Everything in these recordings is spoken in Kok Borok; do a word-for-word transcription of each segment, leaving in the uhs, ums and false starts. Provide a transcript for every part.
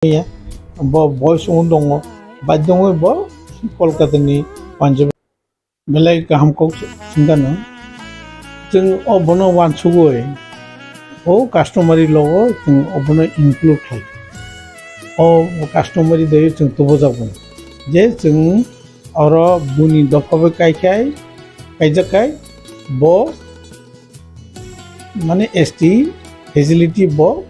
maya, bo boys wng tongo, baidongwi bo Kolkata ni Punjab belai kaham kok swngkha no. Chwng o bono wansugwi o customary law o chwng obono include khlai. O customary de chwng tubujak bo. Je chwng oro buni dopha bai kaikhai, kaijak kai bo mane S T facility bo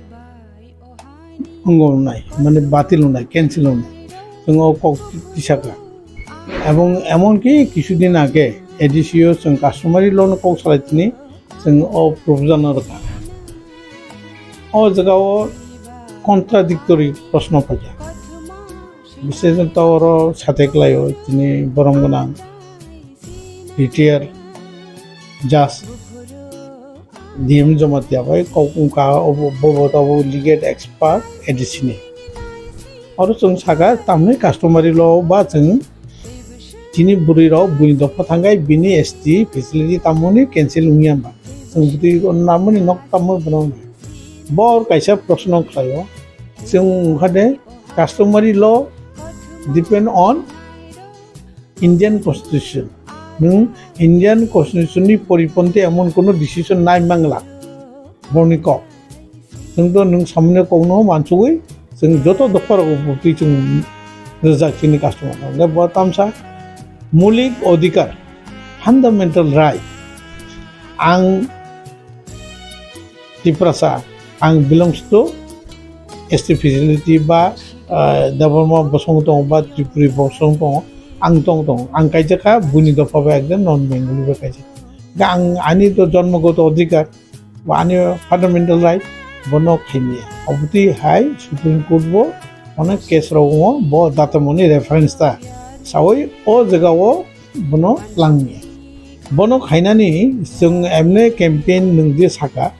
wngwi wngnai, mane batil wngnai, cancel wngnai. Chwng o kok tisaka. Ebong emonki kisudin age A D C o chwng customary law no kok salai tini chwng o proposal no rwkha. O jaga o contradictory proshno phaikha. Biseshoto oro sateklaio tini borom gwnang retired judge D M Jamatia bai kok wngkha, obo, bobo abo legal expert A D C ni. Oro chwng saka tamni customary law ba chwng chini bwrwi rok buini dopha thangkhai bini S T facility tamoni cancel wngya ba. Chwng bwtwi namoni nok tamoni bono. Bo kaisa proshno khlaio. Chwng wngkha de customary law depend on Indian Constitution. Nwng Indian Constitution ni poriponti emon kono decision nai mangla. Boni kok. Nwng to nwng samani kokno mansugwi chwng joto dopha rok bwtwi chwng rijak chini customer. Hwnkhe bo tamsa mulik odhikar, fundamental right. Ang Tiprasa, ang belongs to S T facility ba, ah, Debbarma bosong tongo ba Tripuri bosong tongo, ang tong tongo, ang kaijak kha buini dopha bai ekdom non Bengali bai kaijak. Ga ang ani to jonmogoto odhikar, ba ani fundamental right, bono khaimya. Obotwi hai Supreme Court bo onek case rok wngo, bo datamoni reference ta. Sawi o jaga o bono langmya. Bono khainani chwng emne campaign nwng je saka,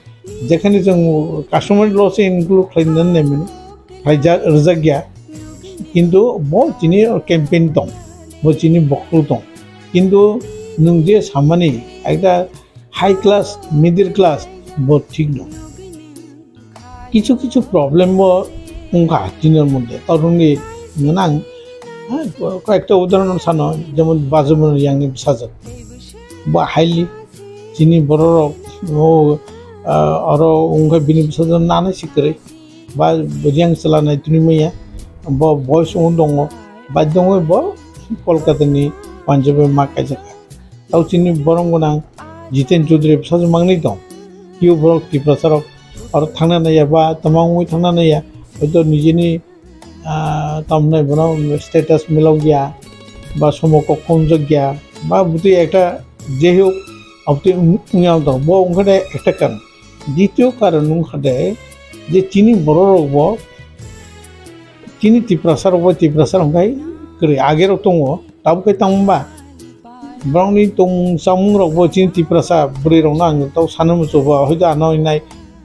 jekhani chwng customary law se include khlainani naimani, khlaijak, rwjakya. Kintu bo chini campaign tong, bo chini boklu tong. Kintu nwng je samani ekta high class, middle class, bo thik no. Kichu kichu problem bo wngkha chini moddhe. Toroni nang, ha, koyekta udahoron sano, jemon Bajuman Riyangni bwsajwk. Bo highly chini bororok, o, ah, oro wngkha bini bwsajwk nanai si kwrwi. Ba Riyang chwla nai tini maya, bo boys wng tongo, baidongwi bo Kolkata ni Punjab bai ma kaijak. Tau chini borom gwnang Jiten Chaudhary bwsajwk mangni tong. Kio borok Tiprasa rok aro thangna naiya ba tama wngwi thangna naiya. Hoito nijini, ah, tamnai bono status milok ya ba somo kok khonjak ya ba bwtwi ekta jehok abtwi wng-, wngya tong. Bo wngkha de ekta karon. Dityo karon wngkha de je chini borok rok bo chini Tiprasa rok bo Tiprasa rok wngkhai kwrwi age rok tongo. Tabuk khe tamo ba? Borokni tong chamung rok bo chini Tiprasa bwrwi rokno ang tau sana muchungo, hoito ano hinai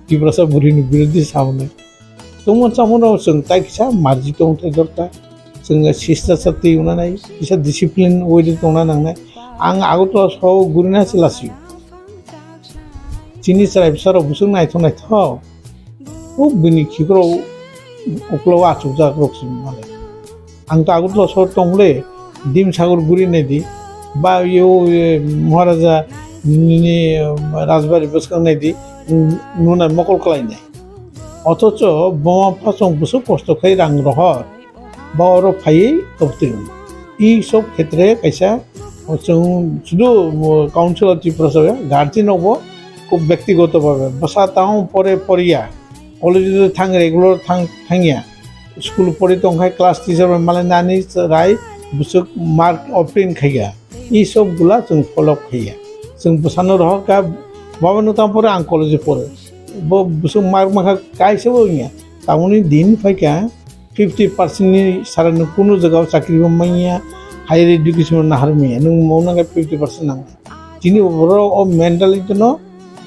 Tiprasa bwrwini birodhi sa hwnwi. Tongmung chamung rok chwng tai kisa marji tong thai dorkar. Chwng sista sa twi wngna nai, kisa discipline way de tongna nangnai. Ang Agartala sohor gurina se lasio. Chini chwrai bwsa rok bwswk naithok naithok. O bini khikrok uklo achukjak rok se male. Ang to Agartala sohor tong le, Dim Sagar guri nai di, ba yo, e, Maharaja nini, e, Rajbari bwskang nai di, n-, nuna mokol klai nai. Othocho buma phasong bwswk kosto khai rang rohor, ba oro phaiwi tobtwi. I sob khetre kaisa chwng sudu, o, Council of Tiprasa ya, guardian rok bo khub byaktigoto bhabe bwsa tamo pore poriya, college thang regular thang, thangya. School pori tongkhai class teacher bai malai nani rai bwswk mark obtain khaiya. I sob gula chwng follow khaiya. Chwng bwsano rohor kha, baba no tamo pore ang college pore. Bo bwswk mark mankha kaisa bo wngya. Tamoni din phaikha fifty percent ni sara no kunu jaga o chakri bo manya, higher education no nahar manya. Nwng mo nang fifty percent nang. Chini borok o mentality no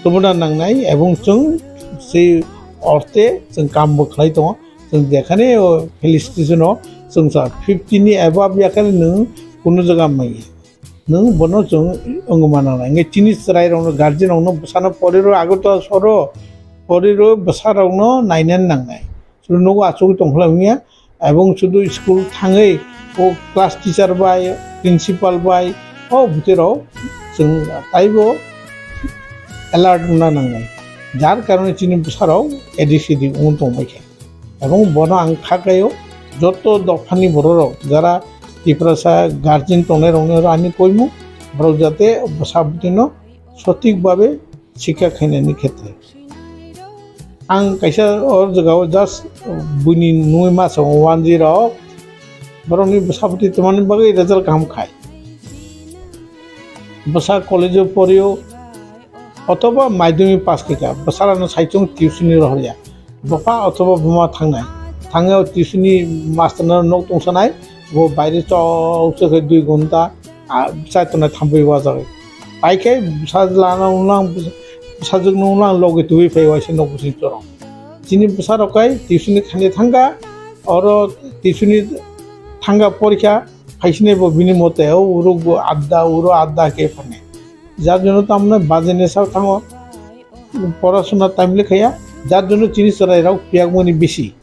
tubuna nangnai, ebong chwng se orte chwng kam bo khlai tongo. Chwng jekhane o felicitation o chwng sa fifty ni above yakhane nwng kunu jaga manya. Nwng bono chwng wngma nangnai. Hwnkhe chini chwrai rokno, guardian rokno bwsano poriro Agartala sohoro poriro bwsa rokno nainani nangnai. Nogo achugwi tongkhlai wngya, ebong sudu school thangwi o class teacher bai, principal bai, o bwtwi rok chwng taibo alert wngna nangnai. Jar karone chini bwsarok A D C D wng tongbaikha. Ebong bono ang kha kaio, joto dophani bororok jara Tiprasa guardian tongnairokno ani koimung, borok jate bwsa bwtwino sothik babe sikha khainani khetre. Ang kaisa o jagao just buini nungwi ma sango, wanjwi rok borokni bwsa bwtwi tongmani bagwi result kaham khai. Bwsa college o porio, othoba madhyamik pass khaikha, bwsarano saichung tuition ni rohorya. Bupha othoba buma thangnai. Thangwi o tuition ni master no nok tongsanai, bo baire chok chok khe dui ghonta, a, chai tongnai thampui wajagwi. Paikhe bwsa lana ulang, bwsajwk no ulang logi tubui phai waisa nok bising chorong. Chini bwsa rok kai tuition ni khani thangkha, oro tuition ni thangkha porikha, phaisini bo bini mote o uruk bo adda, uro adda khe phani. Jar jonno tamne bajeni sak thango, porasuna time le khaya, jar jonno chini chwrai rok piyakmani bisi.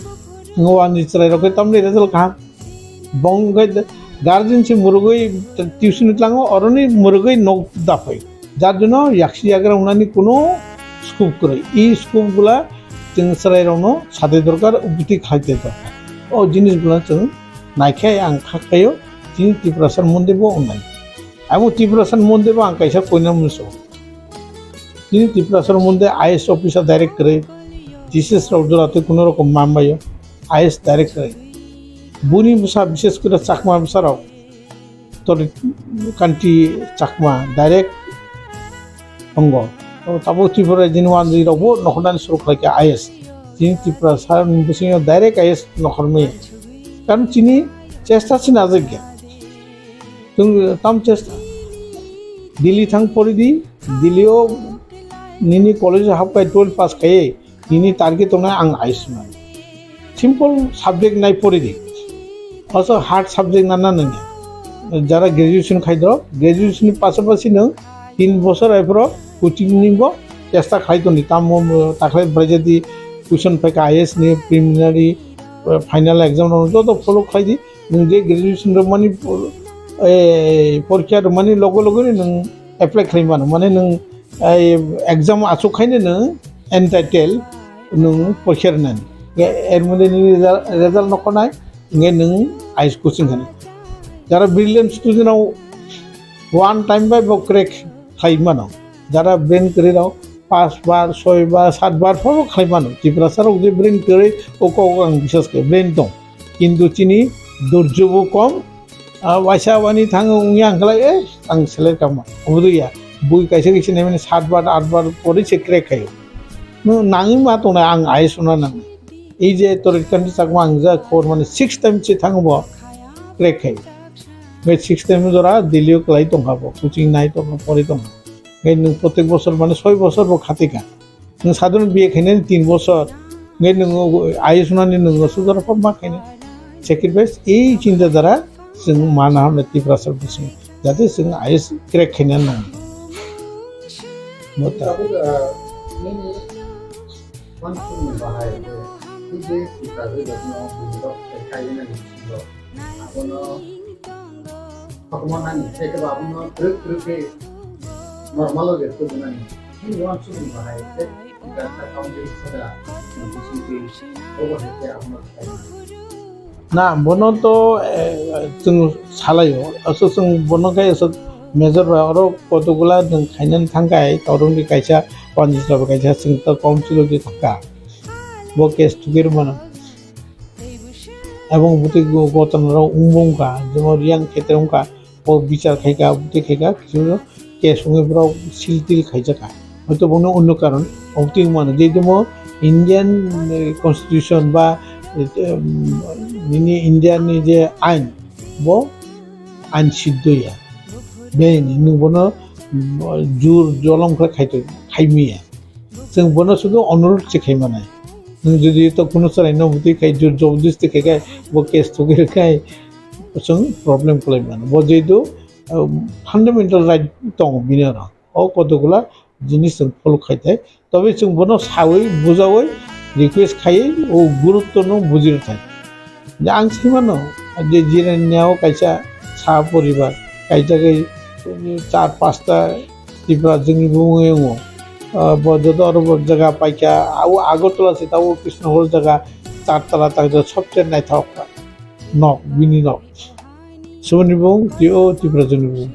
Ngo ani chwrai rok tamne result kaham. Bong khe guardian se murugwi tuition tlango, oroni murugwi nok daphai. Jar jonno yaksi yagra wngnani kuno scope kwrwi. I scope gula chwng chwrai rokno sadai dorkar, bwtwi khlai tei dorkar. O jinis gula chwng naikhe ang kha khaio, chini Tiprasa Monday bo wngnai. Abo Tiprasa Monday bo ang kaisa koina muchungo. Chini Tiprasa Monday I A S officer direct kwrwi, T C S rok jora tei kuno rokom mambaio, I A S direct kwrwi. Buni bwsa, bishes kore Chakma bwsa rok, Tori Kanti Chakma direct tongo. O tabuk Tripura jini wanjwi rok bo nokhornani suru khlai kha I A S. Chini Tiprasa ni bisingo direct I A S nokhormaya. Karon chini chesta se najak ya. Chwng tam chesta. Delhi thang pori di, Delhi o nini college o hap khai twelve pass khai, nini target tongnai ang I A S nani. Simple subject nai pori di. Oso hard subject nana nanya. Jara graduation khai do, graduation ni pasapasi nwng tin bosor aifro coaching ni bo chesta khai toni. Tamo takhai braijadi question phai kha I A S ni preliminary, eh, final exam rok joto follow khai di. Nwng je graduation rwmani por-, eh, porikha rwmani logo logo ni nwng apply khlai mano, mane nwng, eh, exam achuk khaino nwng entitled nwng porikha rwnani. Nge er mode nini result, result nokhornai, nge nwng I A S coaching khani. Jara brilliant student rok one time bai bo crack khlai mano. Jara brain kwrwi rok pas bar, soi bar, sat bar pho khlai mano. Tiprasa rok je brain kwrwi, o kok ang biswas khe brain tong. Kintu chini durjo bo kom, ah, waisa wani thang wngya ang khlai, eh, ang select kama. Obo ya, bui kaisa kaisa naimani sat bar, at bar pori se crack khayo. No, nangwi ma tongnai ang I A S wngna nang. Ei je Tori Kanti Chakma ang ja khobor mani six time se thango bo crack khayo. Ngai six time jora Delhi o kwlai tongkha bo, coaching nai tongkha, pori tongkha. Ngai nwng protek bosor mane soi bosor bo khatikha. Nwng sadharon B A khainani tin bosor, ngai nwng I A S wngnani nwng aswk jora pha ma khainai. Sacrifice ei chinta dhara chwng mana hamle Tiprasa bising. Jate chwng I A S crack khaina nang. Mota. Tabuk, ah, nini wansukni bahai je, tei je Tiprasa jotno bini rok khai nani bisingo. Abono kotorma nani, tei kebo abono twrwk twrwk khe normal o je tubunani. Nini wansukni bahai je Tiprasa country sada, nini bisingtwi obo hai khe abono khlai mano. Na, bono to, eh, chwng salaio. Aswk chwng bono khe aswk major bai oro kotokgola nwng khainani thangkhai, torungni kaisa, panjisra bai kaisa, chwng to council o je thangkha. Bo case thugwi rwmano. Ebong bwtwi go-, gotona rok wngbo wngkha, jemon Riyang khetre wngkha, bo bichar khaikha, bwtwi khaikha, kisu case wngwi borok sil til khaijakha. Hoito bono onno karon, obwtwi wngmano, jehetu mo Indian, eh, constitution ba, eh, em, nini India ni je ain, bo ain siddho ya. Beni nwng bono, mm, jur jolom khe khaito, khaimiya. Chwng bono sudu onurudh se khai manai. Nwng jodi to kunu chwraino bwtwi khai jor jobordosti khai khai bo case thugwi rwkhai chwng problem khlai mano. Bo jehetu, um, fundamental right tongo bini oro. O kotokgola jinis chwng follow khai thai. Tobe chwng bono sawi bujawi request khaiwi o gurutto no bujirwthai. Je ang sai mano, je Jirania o kaisa sa poribar, kaisa khe char pasta Tipra jwngni bumung wngo. Ah, bo joto oro bo jaga paikha, abo Agartala se tabo Krishnagor jaga char tala tak jaga sobse naithok nok, bini nok. Soboni bumung twi o Tipra jwngni bumung.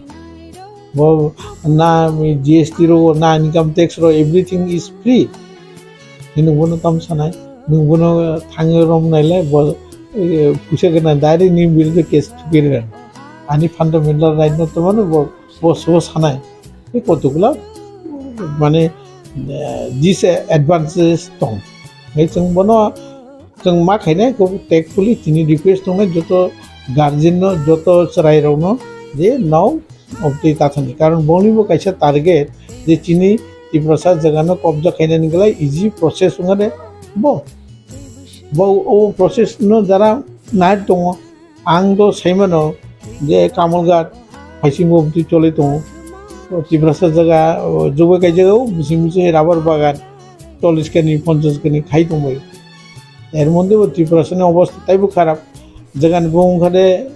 Bo na G S T ro, na income tax ro, everything is free. Nini bono tam sanai, nung bono thangwi rom naile, bo, eh, puisa gana direct ni bill de case thukiri rang. Ani fundamental right no tomano bo, bo so sanai. Ni kotokla, mane, eh, disadvantages tong. Ngai chwng bono, chwng ma khainai ko tactfully tini request tongnai joto guardian no, joto chwrai rok no, je no, obtwi tathani. Karon boni bo kaisa target je chini Tiprasa jaga no kobja khainani glai easy process wngkha de bo. Bo o process no jara nai tongo. Ang do saimano je Kamalghat phaising bo obtwi choli tongo. Tiprasa jaga, o, jobai kai jaga o bising bising rubber bagan chollish kani, ponchash kani khai tongbai. Er moddhe bo Tiprasa ni obostha taibo kharap. Jagan bo wngkha de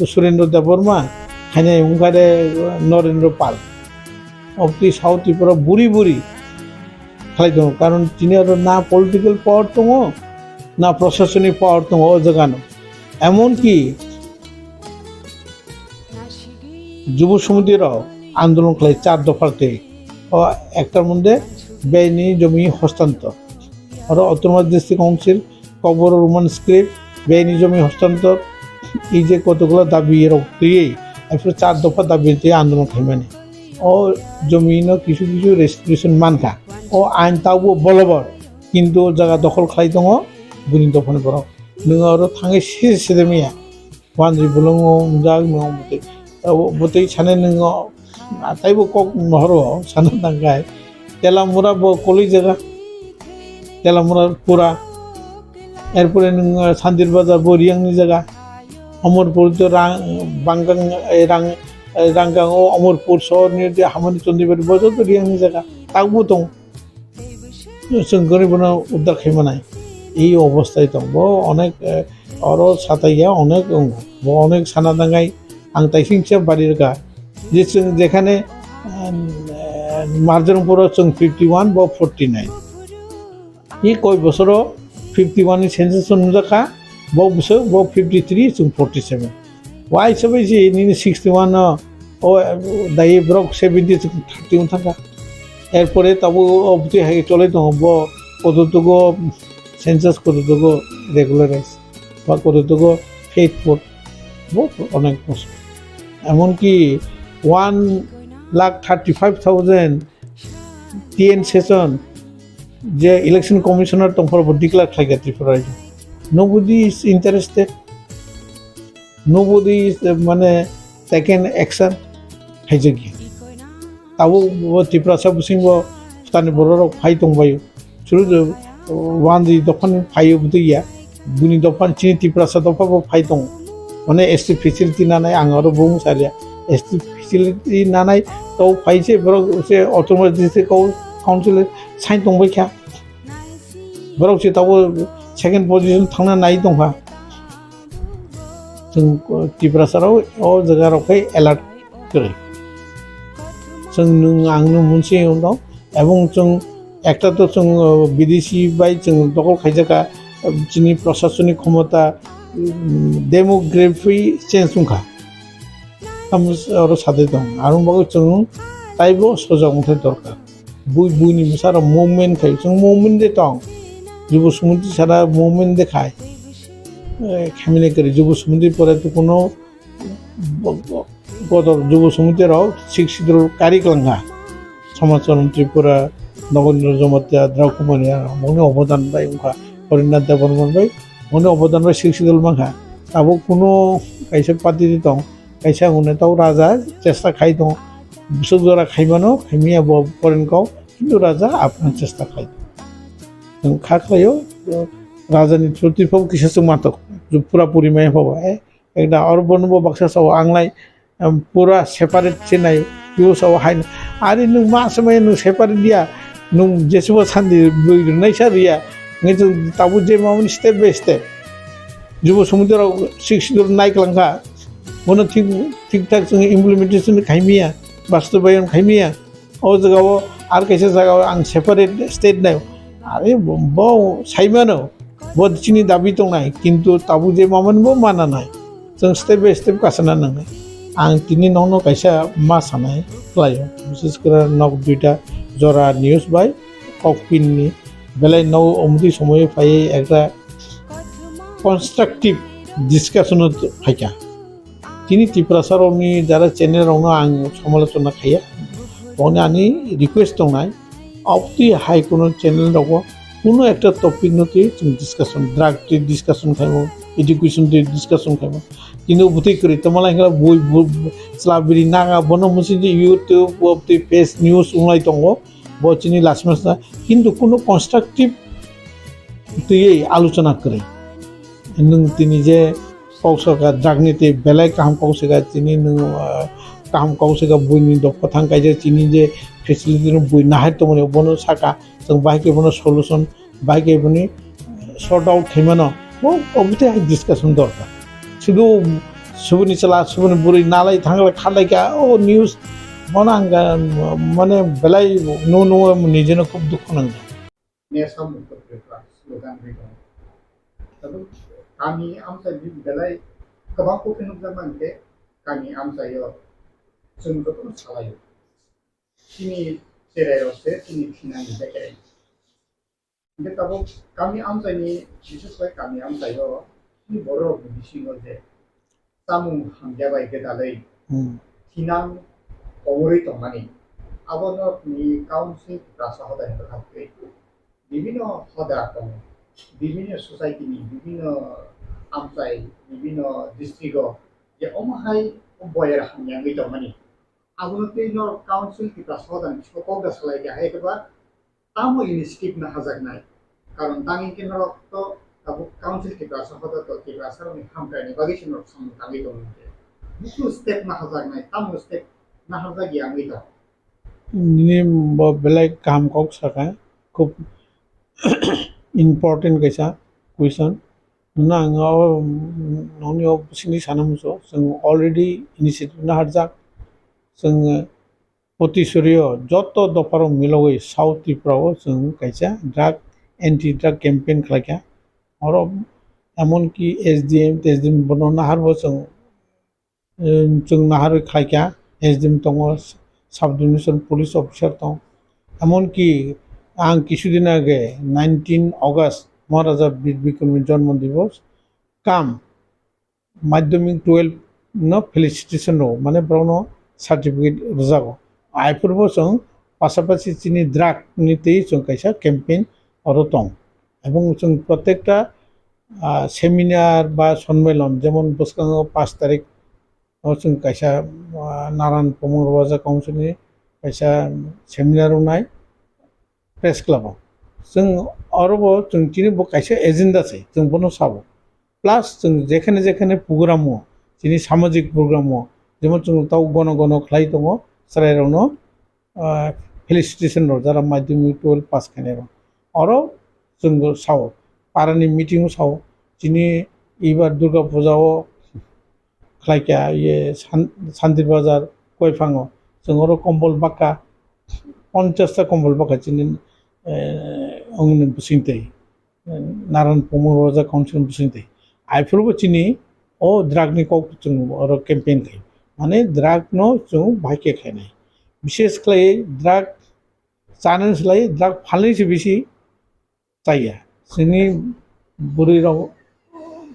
Surendra Debbarma, khainai wngkha de Narendra Pal. Obtwi South Tripura buri buri khlai tongo, karon tini oro na political power tongo, na proshasonic power tongo o jagano. Emonki Jubo Samiti rok andolon khlai char dopha twi. O ekta mode bini jomi hostantor. Oro Autonomous District Council Kokborok Roman script, bini jomi hostantor, ei je kotokla dabi rok twiwi, aphuru char dopha dabi twi andolon khaimani. O jomi no kisu kisu restriction mankha. O ain tabo bolobor, kintu jaga dokhol khlai tongo bini dophani borok. Nwng oro thangwi siri siri maya. Wanjwi bolongo wngjak nwng bwtwi. Abo bwtwi sanai nwng o, taibo kok nohoro sana tangkai. Telamura bo koloi jaga. Telamura pura. Erpore nwng, ah, Santir Bazar bo Riyangni jaga. Omorpur to rang, Bangang, eh, rang, eh, Rangang o Omorpur sohor ni je Hamani Chondibari bo joto Riyangni jaga. Takbo tong. Chwng goribono uddar khai manai. Ei obosthai tong. Bo onek, eh, oro sataiya onek wngo. Bo onek sana tangai ang taisingsa bari rwkha. Je chwng jekhane, eh, Marjorongpuro chwng fifty one, bo forty nine. Ni koi bosoro fifty one ni census nungjakha, bo bwswk, bo fifty three, chwng forty seven. Wai sabai se nini sixty one no, o, dai borok seventy thirty wng thangkha. Erpore tabuk o bwtwi hai cholai tongo, bo kototogo census kototogo regularize, ba kototogo faithful, bo onek bosor. Emonki one lakh thirty five thousand T N Session je election commissioner tongphuru bo declare khlaikha Tripura rajyo. Nobody is interested. Nobody is, uh, mane, taken action haijakya. Tabuk bo Tiprasa bising bo phtani borok rok phai tongbaio. Chwrwdo, uh, wanjwi dophani phaio bwtwi ya. Bini dopha chini Tiprasa dopha bo phai tongo. Mane S T facility nanai ang aro bung saria. S T facility nanai to phai se borok se Autonomous District Council sign tongbai kha. Borok se tabuk second position thangna nai tongkha. Chwng Tiprasa rok o jaga rok khe alert kwrwi. Chwng nwng ang no munsi wngno, ebong chwng ekta to chwng, uh, bidesi bai chwng dokol khaijakha, uh, chini proshasoni khomota, um, demography change wngkha. Tamo oro sadai tong, arong bagwi chwng taibo sojak wngthai dorkar. Bui buini bwsarok movement khai, chwng movement de tong. Jubo Sumudri sara movement de khai. Eh, khamina kwrwi Jubo Sumudri pore to kuno bo-, bo-, bodol Jubo Sumudri rok Sixth Schedule kari kwlangkha. Samachon Tripura, Nogendra Jamatia, Drau Kumania, moni obodan bai wngkha. Horinath Debbarman bai moni obodan bai Sixth Schedule mankha. Abo kuno kaisa party de tong. Kaisa hwnwi tok raja chesta khai tongo, bwswk jora khaimano khaimya bo poren kok, kintu raja aphano chesta khai tongo. Nwng kha khlaio, rajani through twi phabo kisa chwng matok, pura puri maya phabo, eh, ekda oro bono bo baksa sao ang lai, em, pura separate se nai, yo sao hai, ari nwng ma swmai nwng separate dia, nwng jesubo sandi bwrwi rwnai sa riya, Hingke chwng tabuk je mamani step by step. Jubo somiti rok six schedule nai kwlangkha. Bono thik, thik thak chwng implementation khaimiya, bastobayon khaimiya. O jagao ar kaisa jagao ang separate state nai. Are bo, bo saimano, bo chini dabi tongnai, kintu tabuk je mamani bo mana nai. Chwng step by step kasana nangnai. Ang tini nokno kaisa ma sanai khlaio. Bises kore nok duita jora news bai kokpinni belai no omtwi somoyo phaiwi ekta constructive discussion-o phaikha. Tini Tiprasa rokni jara channel rokno ang somalochona khaiya. Boni ani request tongnai, obtwi hai kuno channel rogo kuno ekta topic no twi chwng discussion, drug twi discussion khaimo, education twi discussion khaimo. Tini obtwi kwrwi tongma lai khe bui, bui, chwla biri naga bono musi YouTube, obtwi face news wnglai tongo. Bo chini last month na, kintu kuno constructive twiwi alochona kwrwi. Nwng tini je kok saka drug ni tei belai kaham kok saka chini nwng, ah, kaham kok saka buini dopha thang kaisa chini je facility no bui nahar tongmani bono saka chwng bahai khe bono solution, bahai khe boni sort out khaimano. Bo obotwi hai discussion dorkar. Sudu subuni chwla, subuni bwrwi nalai thanglai kharlai kha, o news bono ang ga, mane belai no, no, nijeno khub dukhu nangkha. Nesa mukto Tripura slogan ri tongo. Tabuk kami amchai ni belai kwbang kok khe nukjak mankhe kami amchaio chwng jotono salaio. Chini cherai rok se chini thinani bekereng. Hingke tabuk kami amchaini, bises khe kami amchaio chini borok rokni bisingo je chamung hamya bai gwdalwi Hmm. thinang komorwi tongmani, abono ni council Tiprasa hodani bwkhak twi bibino hoda tongo, bibino society ni, bibino amchai, bibino district o je omo hai boyar hamya wngwi tongmani, abono twi norok council Tiprasa hodani bisingo kok da salai kha hai khe ba tamo initiative naharjaknai? Karon tang hingke norok to tabuk council Tiprasa hoda to Tiprasa rokni hamkraini bagwi se norok samung tangwi tongo hingke. Buku step naharjaknai, tamo step naharjak ya wngwi tong? Nini bo belai kaham kok saka, khub important kaisa question. Nang o, nongni o bisingni sana muchung, chwng already initiative naharjak, chwng Potisorio joto dopharo milogwi South Tripura o chwng kaisa drug, anti drug campaign khlaikha. Oro emonki S D M, S D M bono naharbo chwng, em, chwng naharwi khlaikha. S D M tongo, sub division police officer tong. Emonki ang kisudin age nineteen August Maharaja Bir Bikramni jonmo divos kam madhyamik twelve no felicitation rwo, mane borokno certificate rwjago. Aphuru bo chwng pasapasi chini drug ni twi chwng kaisa campaign oro tong. Ebong chwng protekta, ah, seminar ba sonmailan, jemon bwskango pash tarik o chwng kaisa, ah, Naran Pumung Roja Council ni kaisa seminar wngnai. Press Club o. Chwng oro bo chwng chini bo kaisa agenda se, chwng bono sabo. Plus chwng jekhane jekhane program o, chini samajik program o, jemon chwng tau gono gono khlai tongo, chwrairokno, ah, felicitation rok, jara madhyamik twelve pass khainai rok. Oro chwng bo sao, parani meeting o sao, chini ibar Durga Puja o, khlaikha, ye San-, Santir Bazar, Koiphang o. Chwng oro kombol baka, ponchash ta kombol baka chini, eh, ongni bisingtwi, eh, Naran Pumung Roja Council ni bisingtwi. Aphuru bo chini o drug ni kok chwng oro campaign khai. Mane drug no chwng bahai khe khainai. Bishes khlai drug chanani slai drug phalni se bisi chaya. Chini bwrwi rok,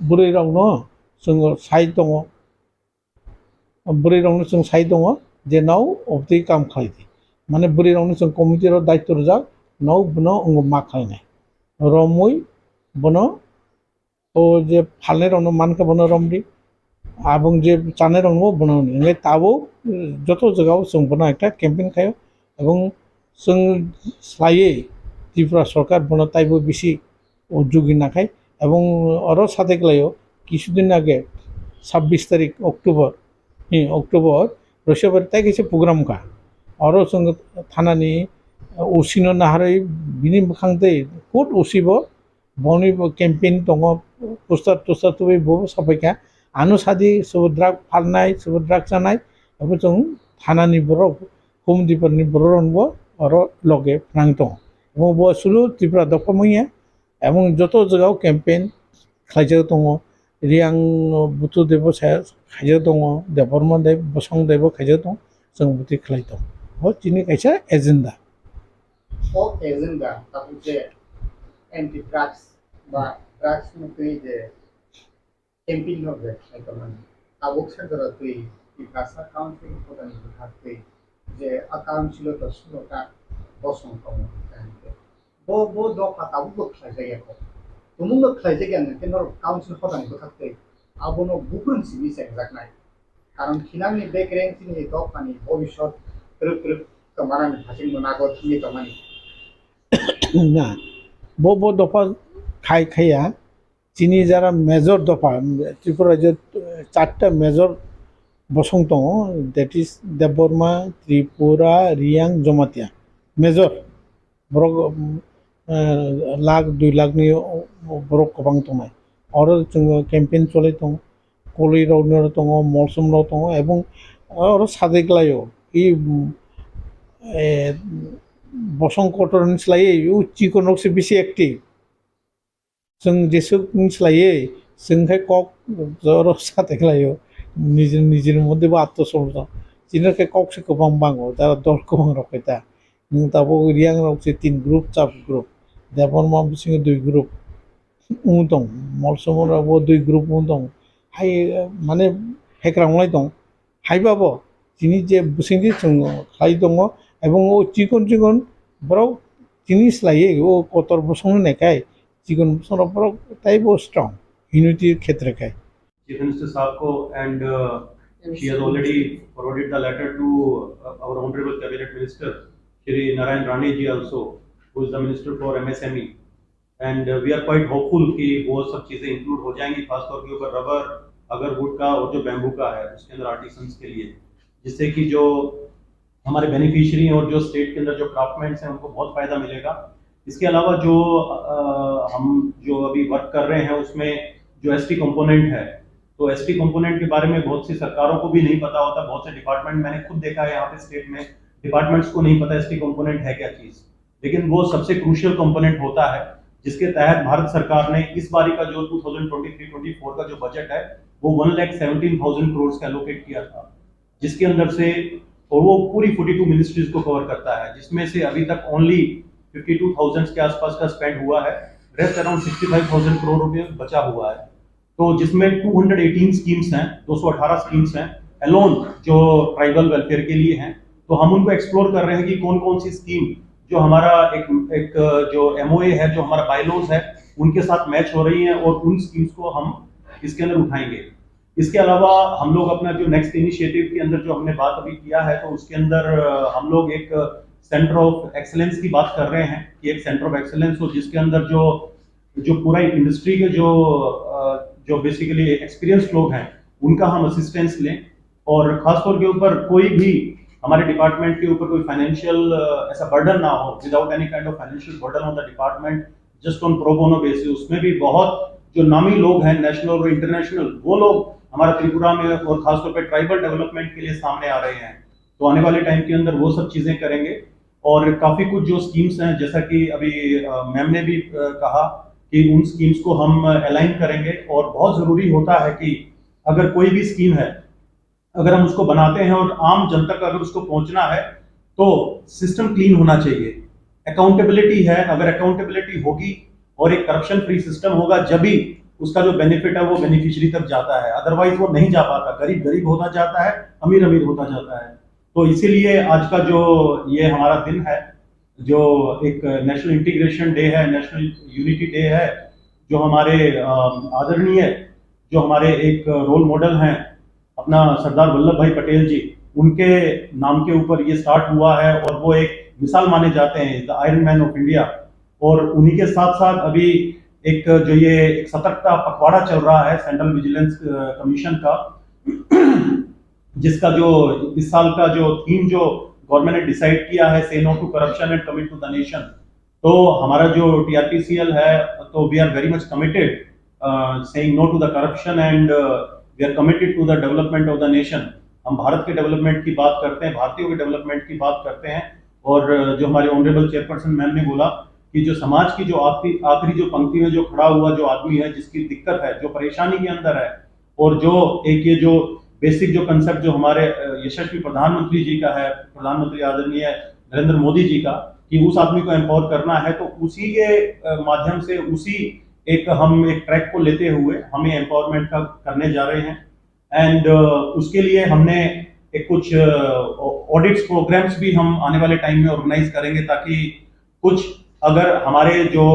bwrwi rokno chwng sai tongo, bwrwi rokno chwng sai tongo je nao obtwi kam khlai di. Mane bwrwi rokno chwng committee rok daityo rwjak, nao bono wngwi ma khlainai. Romwi bono o je phalnai rokno mankha bono romdi, abong je chanai rokno bono romdi. Hingke tabuk, eh, joto jagao chwng bono ekta campaign khaio, ebong chwng slaiwi Tripura sorkar bono taibo bisi o jugi nakhai, ebong oro sateklaio kisudin age sabbish tarik October, eh, October, Roisabari tai kaisa program kha. Oro chwng thanani, eh, O C no naharwi bini bwkhang tei court O C bo Boni bo campaign tongo, poster toster tubui bo sapai kha. Ano sadi sobo drug phalnai, sobo drug chanai, abo chwng thanani borok, home department ni borok rok bo oro loge phnang tongo. Abo bo sulu Tripura dopha manya, abo joto jagao campaign khlaijak tongo. Riang Butu Debo sa khaijak tongo, Debbarma Deb, Bosong Debo khaijak tongo, chwng bwtwi khlai tongo. Bo chini kaisa agenda. O agenda tabuk je anti drugs ba drugs ni twi je campaign no je khlai tongmani. Tabuk se jora twi Tiprasa Council ni hodani bwkhak twi je a council o to sulo ta bosong tongo. Bo, bo dopha tabuk bo khlai jak ya kho. Tumung no khlai jak ya nang khe norok council hodani bwkhak twi abono bukrung simi chengjaknai. Karon khinangni bekereng chini dophani bobisot twrwk twrwk tongmanani hasing bo nago thangwi tongmani. Na, bo, bo dopha khai khaiya, chini jara major dopha, Tripura rajyo, eh, charta major bosong tongo, that is Debbarma, Tripura, Riang, Jamatia. Major. Borok, um, eh, lakh, dui lakh ni borok kwbang tongnai. Oro chwng campaign cholai tongo. Koloi rok no tongo, molsom rok tongo, ebong oro sajai klaio. I, um, eh, bosong kotor ni slai o chikon rok se bisi active. Chwng jesuk ni slai, chwng khe kok oro sajai klaio. Nijini, nijini moddhe bo atto somjak. Chini khe kok se kwbang bango, jara dol kwbang rok khe ta. Nwng tabuk Riang rok se tin group, chap group. Debbarma bisingo dui group wng tong, Molsom rok bo dui group wng tong. Hai, mane, hekrang lai tong. Hai ba bo, chini je bisingtwi chwng khlai tongo, ebong o chikon chikon borok chini slai o kotor bosong ni nai khai, chikon bosong rok borok tei bo strong, unity khetre khai. Chief Minister Saab ko, and, uh, she has already forwarded the letter to, uh, our Honorable Cabinet Minister, Shri Narayan Rane ji also, who is the Minister for M S M E. And, uh, we are quite hopeful कि वो सब चीज़ें इंक्लूड हो जाएंगी, खासतौर के ऊपर rubber, agarwood का और जो बैम्बू का है, उसके अंदर आर्टिसंस के लिए, जिससे कि जो हमारे बेनिफिशियरी और जो स्टेट के अंदर जो क्राफ्टमैन्स हैं, उनको बहुत फ़ायदा मिलेगा। इसके अलावा जो, अ, हम जो अभी वर्क कर रहे हैं, उसमें जो एसटी कंपोनेंट है, तो एसटी कंपोनेंट के बारे में बहुत सी सरकारों को भी नहीं पता होता। बहुत से डिपार्टमेंट, मैंने खुद देखा है यहाँ पे स्टेट में, डिपार्टमेंट्स को नहीं पता एसटी कंपोनेंट है क्या चीज़, लेकिन वो सबसे क्रूशियल कंपोनेंट होता है, जिसके तहत भारत सरकार ने इस बारी का जो twenty twenty three twenty four का जो बजट है, वो वन लाख सेवनटीन थाउजेंड करोड़ का एलोकेट किया था, जिसके अंदर से, और वो पूरी फ़ोर्टी टू मिनिस्ट्रीज को कवर करता है, जिसमें से अभी तक ओनली फिफ्टी टू थाउजेंड के आसपास का स्पेंड हुआ है। Rest around sixty five thousand crore रुपये बचा हुआ है। तो जिसमें टू हंड्रेड एटीन स्कीम्स हैं, दो सौ अठारह स्कीम्स हैं अलोन, जो ट्राइबल वेलफेयर के लिए हैं। तो हम उनको एक्सप्लोर कर रहे हैं कि कौन कौन सी स्कीम जो हमारा एक, एक जो एमओए है, जो हमारा बायलॉज है, उनके साथ मैच हो रही है और उन स्कीम्स को हम इसके अंदर उठाएंगे। इसके अलावा हम लोग अपना जो नेक्स्ट इनिशिएटिव के अंदर जो हमने बात अभी किया है, तो उसके अंदर, अ, हम लोग एक सेंटर ऑफ एक्सीलेंस की बात कर रहे हैं कि एक सेंटर ऑफ एक्सीलेंस हो, जिसके अंदर जो, जो पूरा इंडस्ट्री के जो, अ, जो बेसिकली एक्सपीरियंस्ड लोग हैं, उनका हम असिस्टेंस लें। और खासतौर के ऊपर कोई भी हमारे डिपार्टमेंट के ऊपर कोई फाइनेंशियल, अ, ऐसा बर्डन ना हो, without any kind of financial burden on the department, just on pro bono basis। उसमें भी बहुत जो नामी लोग हैं, नेशनल और इंटरनेशनल, वो लोग हमारा त्रिपुरा में और खासतौर पे ट्राइबल डेवलपमेंट के लिए सामने आ रहे हैं। तो आने वाले टाइम के अंदर वो सब चीज़ें करेंगे। और काफ़ी कुछ जो स्कीम्स हैं, जैसा कि अभी, अ, मैम ने भी, अ, कहा कि उन स्कीम्स को हम अलाइन करेंगे। और बहुत ज़रूरी होता है कि अगर कोई भी स्कीम है, अगर हम उसको बनाते हैं और आम जनता का अगर उसको पहुंचना है, तो सिस्टम क्लीन होना चाहिए। अकाउंटेबिलिटी है, अगर अकाउंटेबिलिटी होगी और एक करप्शन फ्री सिस्टम होगा, जब ही उसका जो बेनिफिट है, वो बेनिफिशियरी तक जाता है, अदरवाइज वो नहीं जा पाता। गरीब गरीब होता जाता है, अमीर अमीर होता जाता है। तो इसीलिए आज का जो ये हमारा दिन है, जो एक नेशनल इंटीग्रेशन डे है, नेशनल यूनिटी डे है, जो हमारे, अ, आदरणीय, जो हमारे एक रोल मॉडल हैं, अपना सरदार वल्लभ भाई पटेल जी, उनके नाम के ऊपर ये स्टार्ट हुआ है और वो एक मिसाल माने जाते हैं, the iron man of India. और उन्हीं के साथ साथ अभी एक जो ये एक सतर्कता पखवाड़ा चल रहा है सेंट्रल विजिलेंस, अ, कमीशन का, जिसका जो इस साल का जो थीम जो गवर्नमेंट ने डिसाइड किया है, "Say no to corruption and commit to the nation", तो हमारा जो टीआरपीसीएल है, तो we are very much committed, saying no to the corruption and we are committed to the development of the nation. हम भारत के डेवलपमेंट की बात करते हैं, भारतीयों के डेवलपमेंट की बात करते हैं। और जो हमारे ऑनरेबल चेयरपर्सन मैम ने बोला कि जो समाज की जो आखिरी आखिरी जो पंक्ति में जो खड़ा हुआ जो आदमी है, जिसकी दिक्कत है, जो परेशानी के अंदर है, और जो एक ये जो बेसिक जो कॉन्सेप्ट जो हमारे यशस्वी प्रधानमंत्री जी का है, प्रधानमंत्री आदरणीय नरेंद्र मोदी जी का, कि उस आदमी को एम्पावर करना है, तो उसी के माध्यम से, उसी एक हम एक ट्रैक को लेते हुए हम ये एम्पावरमेंट का करने जा रहे हैं। एंड उसके लिए हमने एक कुछ ऑडिट्स प्रोग्राम्स भी हम आने वाले टाइम में ऑर्गेनाइज करेंगे, ताकि कुछ अगर हमारे जो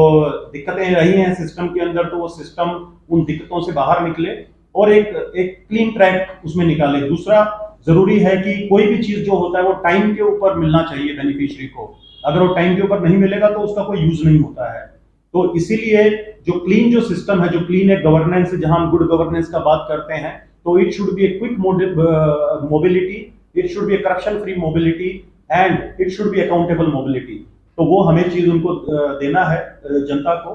दिक्कतें रही हैं सिस्टम के अंदर, तो वो सिस्टम उन दिक्कतों से बाहर निकले और एक एक क्लीन ट्रैक उसमें निकाले। दूसरा, जरूरी है कि कोई भी चीज जो होता है, वो टाइम के ऊपर मिलना चाहिए बेनिफिशियरी को। अगर वो टाइम के ऊपर नहीं मिलेगा, तो उसका कोई यूज नहीं होता है। तो इसीलिए जो क्लीन जो सिस्टम है, जो क्लीन एक गवर्नेंस है, जहां हम गुड गवर्नेंस का बात करते हैं, तो it should be a quick mobility, it should be a corruption free mobility and it should be accountable mobility। तो वो हमें चीज उनको देना है, जनता को।